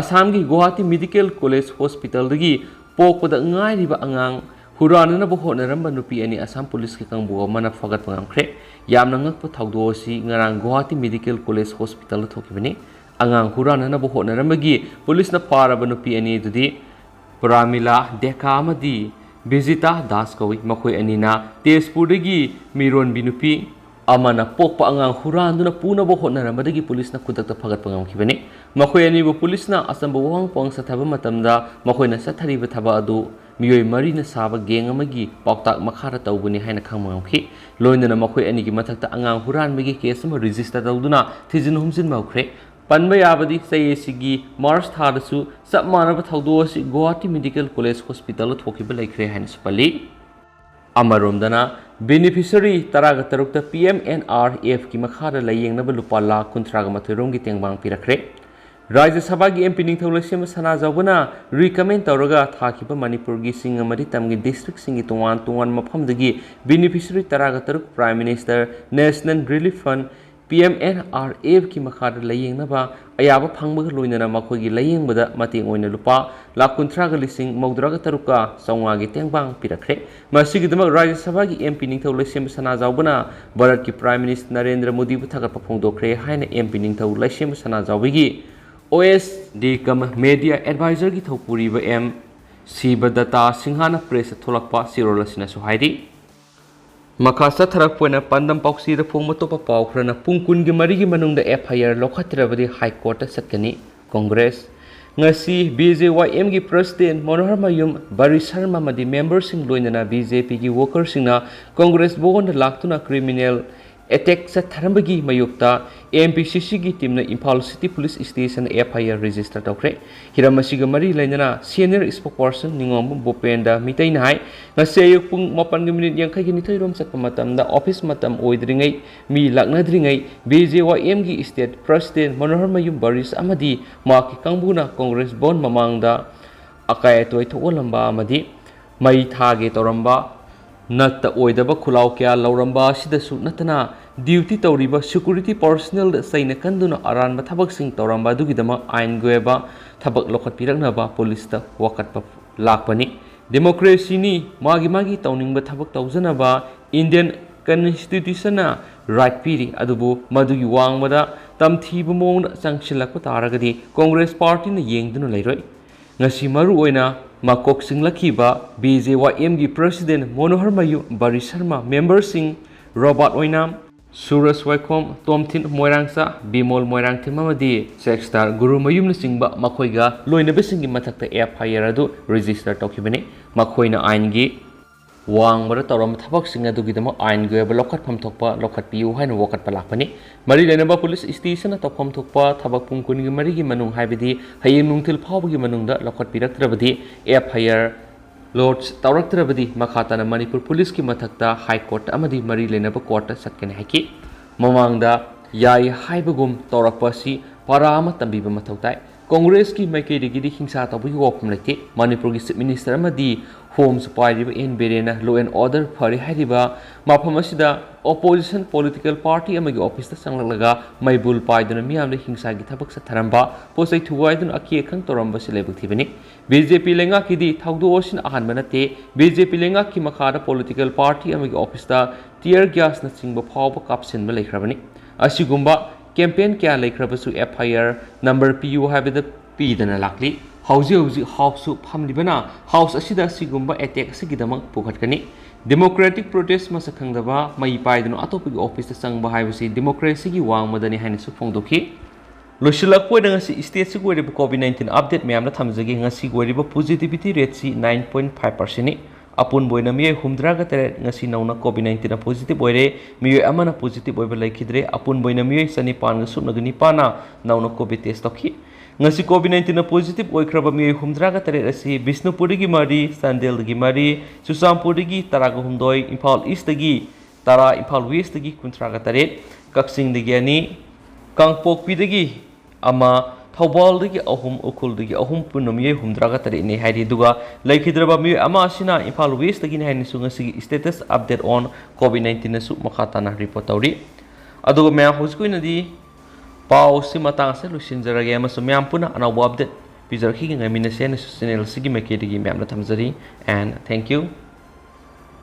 ꯑꯁꯥꯝꯒꯤ ꯒꯨꯋꯥꯍꯥꯇꯤ ꯃꯦꯗꯤꯀꯦꯜ ꯀꯣꯂꯦꯖ ꯍꯣꯁꯄꯤꯇꯥꯜꯗꯒꯤ ꯄꯣꯛꯄꯗ ꯉꯥꯏꯔꯤꯕ ꯑꯉꯥꯡ ꯍꯨꯔꯥꯟꯅꯅꯕ ꯍꯣꯠꯅꯔꯝꯕ ꯅꯨꯄꯤ ꯑꯅꯤ ꯑꯁꯥꯝ ꯄꯨꯂꯤꯁꯀꯤ ꯀꯥꯡꯕꯨ ꯑꯃꯅ ꯐꯥꯒꯠꯄ ꯉꯝꯈ꯭ꯔꯦ꯫ ꯌꯥꯝꯅ ꯉꯛꯄ ꯊꯧꯗꯣꯛ ꯑꯁꯤ ꯉꯔꯥꯡ ꯒꯨꯋꯥꯍꯥꯇꯤ ꯃꯦꯗꯤꯀꯦꯜ ꯀꯣꯂꯦꯖ ꯍꯣꯁꯄꯤꯇꯥꯜꯗ ꯊꯣꯛꯈꯤꯕꯅꯤ꯫ ꯑꯉꯥꯡ ꯍꯨꯔꯥꯟꯅꯅꯕ ꯍꯣꯠꯅꯔꯝꯕꯒꯤ ꯄꯨꯂꯤꯁꯅ ꯐꯥꯔꯕ ꯅꯨꯄꯤ ꯑꯅꯤ ꯑꯗꯨꯗꯤ ꯄ꯭ꯔꯥꯃꯤꯂꯥ ꯗꯦꯀꯥ ꯑꯃꯗꯤ ꯕꯤꯖꯤꯇꯥ ꯗꯥꯁ ꯀꯧꯏ꯫ ꯃꯈꯣꯏ ꯑꯅꯤꯅ ꯇꯦꯖꯄꯨꯔꯗꯒꯤ ꯃꯤꯔꯣꯟꯕꯤ ꯅꯨꯄꯤ ꯑꯃꯅ ꯄꯣꯛꯄ ꯑꯉꯥꯡ ꯍꯨꯔꯥꯟꯗꯨꯅ ꯄꯨꯅꯕ ꯍꯣꯠꯅꯔꯝꯕꯗꯒꯤ ꯄꯨꯂꯤꯁꯅ ꯈꯨꯗꯛꯇ ꯐꯥꯒꯠꯄ ꯉꯝꯈꯤꯕꯅꯤ꯫ ꯃꯈꯣꯏ ꯑꯅꯤꯕꯨ ꯄꯨꯂꯤꯁꯅ ꯑꯆꯝꯕ ꯋꯥꯍꯪ ꯄꯥꯎꯍꯪ ꯆꯠꯊꯕ ꯃꯇꯝꯗ ꯃꯈꯣꯏꯅ ꯆꯠꯊꯔꯤꯕ ꯊꯕꯛ ꯑꯗꯨ ꯃꯤꯑꯣꯏ ꯃꯔꯤꯅ ꯁꯥꯕ ꯒꯦꯡ ꯑꯃꯒꯤ ꯄꯥꯎꯇꯥꯛ ꯃꯈꯥꯗ ꯇꯧꯕꯅꯤ ꯍꯥꯏꯅ ꯈꯪꯕ ꯉꯝꯈꯤ꯫ ꯂꯣꯏꯅꯅ ꯃꯈꯣꯏ ꯑꯅꯤꯒꯤ ꯃꯊꯛꯇ ꯑꯉꯥꯡ ꯍꯨꯔꯥꯟꯕꯒꯤ ꯀꯦꯁ ꯑꯃ ꯔꯦꯖꯤꯁꯇꯔ ꯇꯧꯗꯨꯅ ꯊꯤꯖꯤꯟ ꯍꯨꯝꯖꯤꯟꯕ ꯍꯧꯈ꯭ꯔꯦ꯫ ꯄꯟꯕ ꯌꯥꯕꯗꯤ, ꯆꯍꯤ ꯑꯁꯤꯒꯤ ꯃꯥꯔꯆ ꯊꯥꯗꯁꯨ ꯆꯞ ꯃꯥꯟꯅꯕ ꯊꯧꯗꯣꯛ ꯑꯁꯤ ꯒꯨꯋꯥꯍꯥꯇꯤ ꯃꯦꯗꯤꯀꯦꯜ ꯀꯣꯂꯦꯖ ꯍꯣꯁꯄꯤꯇꯥꯜꯗ ꯊꯣꯛꯈꯤꯕ ꯂꯩꯈ꯭ꯔꯦ ꯍꯥꯏꯅꯁꯨ ꯄꯜꯂꯤ꯫ ꯑꯃꯔꯣꯝꯗꯅ, ꯕꯦꯅꯤꯐꯤꯁꯔꯤ ꯇꯔꯥꯒ ꯇꯔꯨꯛꯇ ꯄꯤ ꯑꯦꯝ ꯑꯦꯟ ꯑꯥꯔ ꯑꯦꯐꯀꯤ ꯃꯈꯥꯗ ꯂꯥꯌꯦꯡꯅꯕ ꯂꯨꯄꯥ ꯂꯥꯈ ꯀꯨꯟꯊ꯭ꯔꯥꯒ ꯃꯥꯊꯣꯏ ꯔꯣꯝꯒꯤ ꯇꯦꯡꯕꯥꯡ ꯄꯤꯔꯛꯈ꯭ꯔꯦ꯫ ꯔꯥꯖ꯭ꯌ ꯁꯚꯥꯒꯤ ꯑꯦꯝ ꯄꯤ ꯅꯤꯡꯊꯧ ꯂꯩꯁꯦꯝꯕ ꯁꯅꯥꯖꯥꯎꯕꯅ ꯔꯤꯀꯃꯦꯟ ꯇꯧꯔꯒ ꯊꯥꯈꯤꯕ ꯃꯅꯤꯄꯨꯔꯒꯤ ꯆꯤꯡ ꯑꯃꯗꯤ ꯇꯝꯒꯤ ꯗꯤꯁꯇ꯭ꯔꯤꯛꯁꯤꯡꯒꯤ ꯇꯣꯉꯥꯟ ꯇꯣꯉꯥꯟꯕ ꯃꯐꯝꯗꯒꯤ ꯕꯦꯅꯤꯐꯤꯁꯔꯤ ꯇꯔꯥꯒ ꯇꯔꯨꯛ Prime Minister National Relief Fund, P M N R ꯑꯦꯐꯀꯤ ꯃꯈꯥꯗ ꯂꯥꯌꯦꯡꯅꯕ ꯑꯌꯥꯕ ꯐꯪꯕꯒ ꯂꯣꯏꯅꯅ ꯃꯈꯣꯏꯒꯤ ꯂꯥꯌꯦꯡꯕꯗ ꯃꯇꯦꯡ ꯑꯣꯏꯅ ꯂꯨꯄꯥ ꯂꯥꯈ ꯀꯨꯟꯊ꯭ꯔꯥꯒ ꯂꯤꯁꯤꯡ ꯃꯧꯗ꯭ꯔꯥꯒ ꯇꯔꯨꯛꯀ ꯆꯥꯝꯃꯉꯥꯒꯤ ꯇꯦꯡꯕꯥꯡ ꯄꯤꯔꯛꯈ꯭ꯔꯦ꯫ ꯃꯁꯤꯒꯤꯗꯃꯛ ꯔꯥꯖ꯭ꯌ ꯁꯚꯥꯒꯤ ꯑꯦꯝ ꯄꯤ ꯅꯤꯡꯊꯧ ꯂꯩꯁꯦꯝꯕ ꯁꯅꯥꯖꯥꯎꯕꯅ ꯚꯥꯔꯠꯀꯤ Prime Minister ꯅꯔꯦꯟꯗ꯭ꯔ ꯃꯣꯗꯤꯕꯨ ꯊꯥꯒꯠꯄ ꯐꯣꯡꯗꯣꯛꯈ꯭ꯔꯦ ꯍꯥꯏꯅ ꯑꯦꯝ ꯄꯤ ꯅꯤꯡꯊꯧ ꯂꯩꯁꯦꯝꯕ ꯁꯅꯥꯖꯥꯎꯕꯒꯤ ꯑꯣ ꯑꯦꯁ ꯗꯤ ꯀꯝ ꯃꯦꯗꯤꯌꯥ ꯑꯦꯗꯚꯥꯏꯖꯔꯒꯤ ꯊꯧꯄꯨꯔꯤꯕ ꯑꯦꯝ ꯁꯤꯕꯗꯠꯇꯥ ꯁꯤꯡꯍꯥꯅ ꯄ꯭ꯔꯦꯁꯇ ꯊꯣꯛꯂꯛꯄ ꯆꯦꯔꯣꯜ ꯑꯁꯤꯅꯁꯨ ꯍꯥꯏꯔꯤ꯫ ꯃꯈꯥ ꯆꯠꯊꯔꯛꯄ ꯑꯣꯏꯅ ꯄꯥꯟꯗꯝ ꯄꯥꯎꯆꯦꯗ ꯐꯣꯡꯕ ꯑꯇꯣꯞꯄ ꯄꯥꯎ ꯈꯔꯅ ꯄꯨꯡ ꯀꯨꯟꯒꯤ ꯃꯔꯤꯒꯤ ꯃꯅꯨꯡꯗ F I R ꯂꯧꯈꯠꯇ꯭ꯔꯕꯗꯤ High Courtꯇ ꯆꯠꯀꯅꯤ꯫ ꯀꯣꯡꯒ꯭ꯔꯦꯁ꯫ ꯉꯁꯤ B J Y Mꯒꯤ President ꯃꯣꯅꯣꯍꯔ ꯃꯌꯨꯝ, ꯕꯔꯤ ꯁꯔꯃ ꯑꯃꯗꯤ memberꯁꯤꯡ ꯂꯣꯏꯅꯅ B J Pꯒꯤ workerꯁꯤꯡꯅ ꯀꯣꯡꯒ꯭ꯔꯦꯁ ꯚꯋꯟꯗ ꯂꯥꯛꯇꯨꯅ criminal attack ꯆꯠꯊꯔꯝꯕꯒꯤ ꯃꯥꯌꯣꯛꯇ M P C Cꯒꯤ teamꯅ Imphal City Police Station F I R register ꯇꯧꯈ꯭ꯔꯦ꯫ ꯍꯤꯔꯝ ꯑꯁꯤꯒ ꯃꯔꯤ ꯂꯩꯅꯅ senior spokesperson ꯅꯤꯉꯣꯝꯕꯝ ꯚꯨꯄꯦꯟꯗ꯭ꯔ ꯃꯤꯇꯩꯅ ꯍꯥꯏ, ꯉꯁꯤ ꯑꯌꯨꯛ ꯄꯨꯡ ꯃꯥꯄꯟꯒꯤ ꯃꯤꯅꯤꯠ ꯌꯥꯡꯈꯩꯒꯤ ꯅꯤꯊꯣꯏꯔꯣꯝ ꯆꯠꯄ ꯃꯇꯝꯗ office ꯃꯇꯝ ꯑꯣꯏꯗ꯭ꯔꯤꯉꯩ, ꯃꯤ ꯂꯥꯛꯅꯗ꯭ꯔꯤꯉꯩ B J Y Mꯒꯤ state president ꯃꯅꯣꯍꯔ ꯃꯌꯨꯝ ꯕꯔꯤꯁ ꯑꯃꯗꯤ ꯃꯍꯥꯛꯀꯤ ꯀꯥꯡꯕꯨꯅ ꯀꯣꯡꯒ꯭ꯔꯦꯁ ꯚꯋꯟ ꯃꯃꯥꯡꯗ ꯑꯀꯥꯏ ꯑꯇꯣꯏ ꯊꯣꯛꯍꯜꯂꯝꯕ ꯑꯃꯗꯤ ꯃꯩ ꯊꯥꯒꯦ ꯇꯧꯔꯝꯕ, ꯅꯠꯇ ꯑꯣꯏꯗꯕ ꯈꯨꯂꯥꯎ ꯀꯌꯥ ꯂꯧꯔꯝꯕ ꯑꯁꯤꯗꯁꯨ ꯅꯠꯇꯅ, duty ꯇꯧꯔꯤꯕ security personnelꯗ ꯆꯩꯅ ꯀꯟꯗꯨꯅ ꯑꯔꯥꯟꯕ ꯊꯕꯛꯁꯤꯡ ꯇꯧꯔꯝꯕ ꯑꯗꯨꯒꯤꯗꯃꯛ ꯑꯥꯏꯟꯒꯤ ꯑꯣꯏꯕ ꯊꯕꯛ ꯂꯧꯈꯠꯄꯤꯔꯛꯅꯕ policeꯇ ꯋꯥꯀꯠꯄ ꯂꯥꯛꯄꯅꯤ꯫ Democracyꯅꯤ, ꯃꯥꯒꯤ ꯃꯥꯒꯤ ꯇꯧꯅꯤꯡꯕ ꯊꯕꯛ ꯇꯧꯖꯅꯕ Indian Constitutionꯅ right ꯄꯤꯔꯤ, ꯑꯗꯨꯕꯨ ꯃꯗꯨꯒꯤ ꯋꯥꯡꯃꯗ ꯇꯝꯊꯤꯕ ꯃꯑꯣꯡꯗ ꯆꯪꯁꯤꯜꯂꯛꯄ ꯇꯥꯔꯒꯗꯤ ꯀꯣꯡꯒ꯭ꯔꯦꯁ partyꯅ ꯌꯦꯡꯗꯨꯅ ꯂꯩꯔꯣꯏ꯫ ꯉꯁꯤ ꯃꯔꯨꯑꯣꯏꯅ ꯃꯀꯣꯛ ꯆꯤꯡꯂꯛꯈꯤꯕ B J Y Mꯒꯤ president ꯃꯣꯅꯣꯍꯔ ꯃꯌꯨꯝ, ꯕꯔꯤ ꯁꯔꯃ, memberꯁꯤꯡ ꯔꯣꯕꯥꯔꯠ ꯑꯣꯏꯅꯥꯝ, ꯁꯨꯔꯖ ꯋꯥꯏꯈꯣꯝ, ꯇꯣꯝꯊꯤꯟ ꯃꯣꯏꯔꯥꯡꯆꯥ, ꯕꯤꯃꯣꯜ ꯃꯣꯏꯔꯥꯡꯊꯦꯝ ꯑꯃꯗꯤ sex star ꯒꯨꯔꯨ ꯃꯌꯨꯝꯅꯆꯤꯡꯕ ꯃꯈꯣꯏꯒ ꯂꯣꯏꯅꯕꯁꯤꯡꯒꯤ ꯃꯊꯛꯇ F I R ꯑꯗꯨ register ꯇꯧꯈꯤꯕꯅꯤ꯫ ꯃꯈꯣꯏꯅ ꯑꯥꯏꯟꯒꯤ ꯋꯥꯡꯃꯗ ꯇꯧꯔꯝꯕ ꯊꯕꯛꯁꯤꯡ ꯑꯗꯨꯒꯤꯗꯃꯛ ꯑꯥꯏꯟꯒꯤ ꯑꯣꯏꯕ ꯂꯧꯈꯠꯐꯝ ꯊꯣꯛꯄ ꯂꯧꯈꯠꯄꯤꯌꯨ ꯍꯥꯏꯅ ꯋꯥꯀꯠꯄ ꯂꯥꯛꯄꯅꯤ꯫ ꯃꯔꯤ ꯂꯩꯅꯕ police stationꯅ ꯇꯧꯐꯝ ꯊꯣꯛꯄ ꯊꯕꯛ ꯄꯨꯡ ꯀꯨꯟꯒꯤ ꯃꯔꯤꯒꯤ ꯃꯅꯨꯡ, ꯍꯥꯏꯕꯗꯤ ꯍꯌꯦꯡ ꯅꯨꯡꯊꯤꯜ ꯐꯥꯎꯕꯒꯤ ꯃꯅꯨꯡꯗ ꯂꯧꯈꯠꯄꯤꯔꯛꯇ꯭ꯔꯕꯗꯤ, F I R lodge ꯇꯧꯔꯛꯇ꯭ꯔꯕꯗꯤ ꯃꯈꯥ ꯇꯥꯅ ꯃꯅꯤꯄꯨꯔ policeꯀꯤ ꯃꯊꯛꯇ High Court ꯑꯃꯗꯤ ꯃꯔꯤ ꯂꯩꯅꯕ courtꯇ ꯆꯠꯀꯅꯤ ꯍꯥꯏꯈꯤ꯫ ꯃꯃꯥꯡꯗ ꯌꯥꯏ ꯍꯥꯏꯕꯒꯨꯝ ꯇꯧꯔꯛꯄ ꯑꯁꯤ ꯄꯔꯥ ꯑꯃ ꯇꯝꯕꯤꯕ ꯃꯊꯧ ꯇꯥꯏ꯫ ꯀꯣꯡꯒ꯭ꯔꯦꯁꯀꯤ ꯃꯥꯏꯀꯩꯗꯒꯤꯗꯤ ꯍꯤꯡꯁꯥ ꯇꯧꯕꯒꯤ ꯋꯥꯐꯝ ꯂꯩꯇꯦ꯫ ꯃꯅꯤꯄꯨꯔꯒꯤ Chief Minister ꯑꯃꯗꯤ homeꯁꯨ ꯄꯥꯏꯔꯤꯕ N ꯕꯤꯔꯦꯟꯅ law and order ꯐꯔꯦ ꯍꯥꯏꯔꯤꯕ ꯃꯐꯝ ꯑꯁꯤꯗ opposition political party ꯑꯃꯒꯤ officeꯇ ꯆꯪꯂꯛꯂꯒ ꯃꯩꯕꯨꯜ ꯄꯥꯏꯗꯨꯅ ꯃꯤꯌꯥꯝꯗ ꯍꯤꯡꯁꯥꯒꯤ ꯊꯕꯛ ꯆꯠꯊꯔꯝꯕ, ꯄꯣꯠ ꯆꯩ ꯊꯨꯒꯥꯏꯗꯨꯅ ꯑꯀꯤ ꯑꯈꯪ ꯇꯧꯔꯝꯕꯁꯤ ꯂꯥꯏꯕꯛ ꯊꯤꯕꯅꯤ꯫ B J P ꯂꯩꯉꯥꯛꯀꯤꯗꯤ ꯊꯧꯗꯣꯛ ꯑꯁꯤꯅ ꯑꯍꯥꯟꯕ ꯅꯠꯇꯦ꯫ B J P ꯂꯩꯉꯥꯛꯀꯤ ꯃꯈꯥꯗ political party ꯑꯃꯒꯤ officeꯇ tear gasꯅꯆꯤꯡꯕ ꯐꯥꯎꯕ ꯀꯥꯞꯁꯤꯟꯕ ꯂꯩꯈ꯭ꯔꯕꯅꯤ꯫ ꯑꯁꯤꯒꯨꯝꯕ campaign ꯀꯌꯥ ꯂꯩꯈ꯭ꯔꯕꯁꯨ F I R number ꯄꯤꯌꯨ ꯍꯥꯏꯕꯗ ꯄꯤꯗꯅ ꯂꯥꯛꯂꯤ꯫ ꯍꯧꯖꯤꯛ ꯍꯧꯖꯤꯛ ꯍꯥꯎꯁꯁꯨ ꯐꯝꯂꯤꯕꯅ ꯍꯥꯎꯁ ꯑꯁꯤꯗ ꯑꯁꯤꯒꯨꯝꯕ ꯑꯦꯇꯦꯛ ꯑꯁꯤꯒꯤꯗꯃꯛ ꯄꯨꯈꯠꯀꯅꯤ꯫ ꯗꯦꯃꯣꯀ꯭ꯔꯦꯇꯤꯛ ꯄ꯭ꯔꯣꯇꯦꯁ ꯃꯁꯛ ꯈꯪꯗꯕ ꯃꯩ ꯄꯥꯏꯗꯨꯅ ꯑꯇꯣꯞꯄꯒꯤ ꯑꯣꯐꯤꯁꯇ ꯆꯪꯕ ꯍꯥꯏꯕꯁꯤ ꯗꯦꯃꯣꯀ꯭ꯔꯦꯁꯤꯒꯤ ꯋꯥꯡꯃꯗꯅꯤ ꯍꯥꯏꯅꯁꯨ ꯐꯣꯡꯗꯣꯛꯈꯤ꯫ ꯂꯣꯏꯁꯤꯜꯂꯛꯄ ꯑꯣꯏꯅ ꯉꯁꯤ ꯁ꯭ꯇꯦꯠꯁꯤꯒꯤ ꯑꯣꯏꯔꯤꯕ ꯀꯣꯚꯤꯗ ꯅꯥꯏꯟꯇꯤꯟ ꯑꯞꯗꯦꯠ ꯃꯌꯥꯝꯗ ꯊꯝꯖꯒꯦ꯫ ꯉꯁꯤꯒꯤ ꯑꯣꯏꯔꯤꯕ ꯄꯣꯖꯤꯇꯤꯚꯤꯇꯤ ꯔꯦꯠꯁꯤ ꯅꯥꯏꯟ ꯄꯣꯏꯟ ꯐꯥꯏꯚ ꯄꯥꯔꯁꯦꯟꯅꯤ꯫ ꯑꯄꯨꯟꯕ ꯑꯣꯏꯅ ꯃꯤꯑꯣꯏ ꯍꯨꯝꯗ꯭ꯔꯥꯒ ꯇꯔꯦꯠ ꯉꯁꯤ ꯅꯧꯅ ꯀꯣꯚꯤꯗ ꯅꯥꯏꯟꯇꯤꯟꯅ ꯄꯣꯖꯤꯇꯤꯚ ꯑꯣꯏꯔꯦ꯫ ꯃꯤꯑꯣꯏ ꯑꯃꯅ ꯄꯣꯖꯤꯇꯤꯚ ꯑꯣꯏꯕ ꯂꯩꯈꯤꯗ꯭ꯔꯦ꯫ ꯑꯄꯨꯟꯕ ꯑꯣꯏꯅ ꯃꯤꯑꯣꯏ ꯆꯅꯤꯄꯥꯟꯒ ꯁꯨꯞꯅꯒ ꯅꯤꯄꯥꯟꯅ ꯅꯧꯅ ꯀꯣꯚꯤꯗ ꯇꯦꯁ ꯇꯧꯈꯤ꯫ ꯉꯁꯤ ꯀꯣꯚꯤꯗ ꯅꯥꯏꯟꯇꯤꯟꯅ ꯄꯣꯖꯤꯇꯤꯚ ꯑꯣꯏꯈ꯭ꯔꯕ ꯃꯤꯑꯣꯏ ꯍꯨꯝꯗ꯭ꯔꯥꯒ ꯇꯔꯦꯠ ꯑꯁꯤ ꯕꯤꯁꯅꯨꯄꯨꯔꯗꯒꯤ ꯃꯔꯤ, ꯆꯥꯟꯗꯦꯜꯗꯒꯤ ꯃꯔꯤ, ꯆꯨꯔꯆꯥꯟꯄꯨꯔꯗꯒꯤ ꯇꯔꯥꯒ ꯍꯨꯝꯗꯣꯏ, ꯏꯝꯐꯥꯜ ꯏꯁꯇꯒꯤ ꯇꯔꯥ, ꯏꯝꯐꯥꯜ ꯋꯦꯁꯇꯒꯤ ꯀꯨꯟꯊ꯭ꯔꯥꯒ ꯇꯔꯦꯠ, ꯀꯛꯆꯤꯡꯗꯒꯤ ꯑꯅꯤ, ꯀꯥꯡꯄꯣꯛꯄꯤꯗꯒꯤ ꯑꯃ, ꯊꯧꯕꯥꯜꯗꯒꯤ ꯑꯍꯨꯝ, ꯎꯈ꯭ꯔꯨꯜꯗꯒꯤ ꯑꯍꯨꯝ, ꯄꯨꯟꯅ ꯃꯤꯑꯣꯏ ꯍꯨꯝꯗ꯭ꯔꯥꯒ ꯇꯔꯦꯠꯅꯤ ꯍꯥꯏꯔꯤ꯫ ꯑꯗꯨꯒ ꯂꯩꯈꯤꯗ꯭ꯔꯕ ꯃꯤꯑꯣꯏ ꯑꯃ ꯑꯁꯤꯅ ꯏꯝꯐꯥꯜ ꯋꯦꯁꯇꯒꯤꯅꯤ ꯍꯥꯏꯅꯁꯨ ꯉꯁꯤꯒꯤ status update on COVID nineteenꯅꯁꯨ ꯃꯈꯥ ꯇꯥꯅ ꯔꯤꯄꯣꯔꯠ ꯇꯧꯔꯤ꯫ ꯑꯗꯨꯒ ꯃꯌꯥꯝ, ꯍꯧꯖꯤꯛꯀꯤ ꯑꯣꯏꯅꯗꯤ ꯄꯥꯎꯁꯤ ꯃꯇꯥꯡ ꯑꯁꯤꯗ ꯂꯣꯏꯁꯤꯟꯖꯔꯒꯦ ꯑꯃꯁꯨꯡ ꯃꯌꯥꯝ ꯄꯨꯟꯅ ꯑꯅꯧꯕ ꯑꯞꯗꯦꯠ ꯄꯤꯖꯔꯛꯈꯤꯒꯦ꯫ ꯉꯥꯏꯃꯤꯟꯅꯁꯦ ꯍꯥꯏꯅꯁꯨ ꯆꯦꯅꯦꯜ ꯑꯁꯤꯒꯤ ꯃꯥꯏꯀꯩꯗꯒꯤ ꯃꯌꯥꯝꯗ ꯊꯝꯖꯔꯤ꯫ And thank you꯫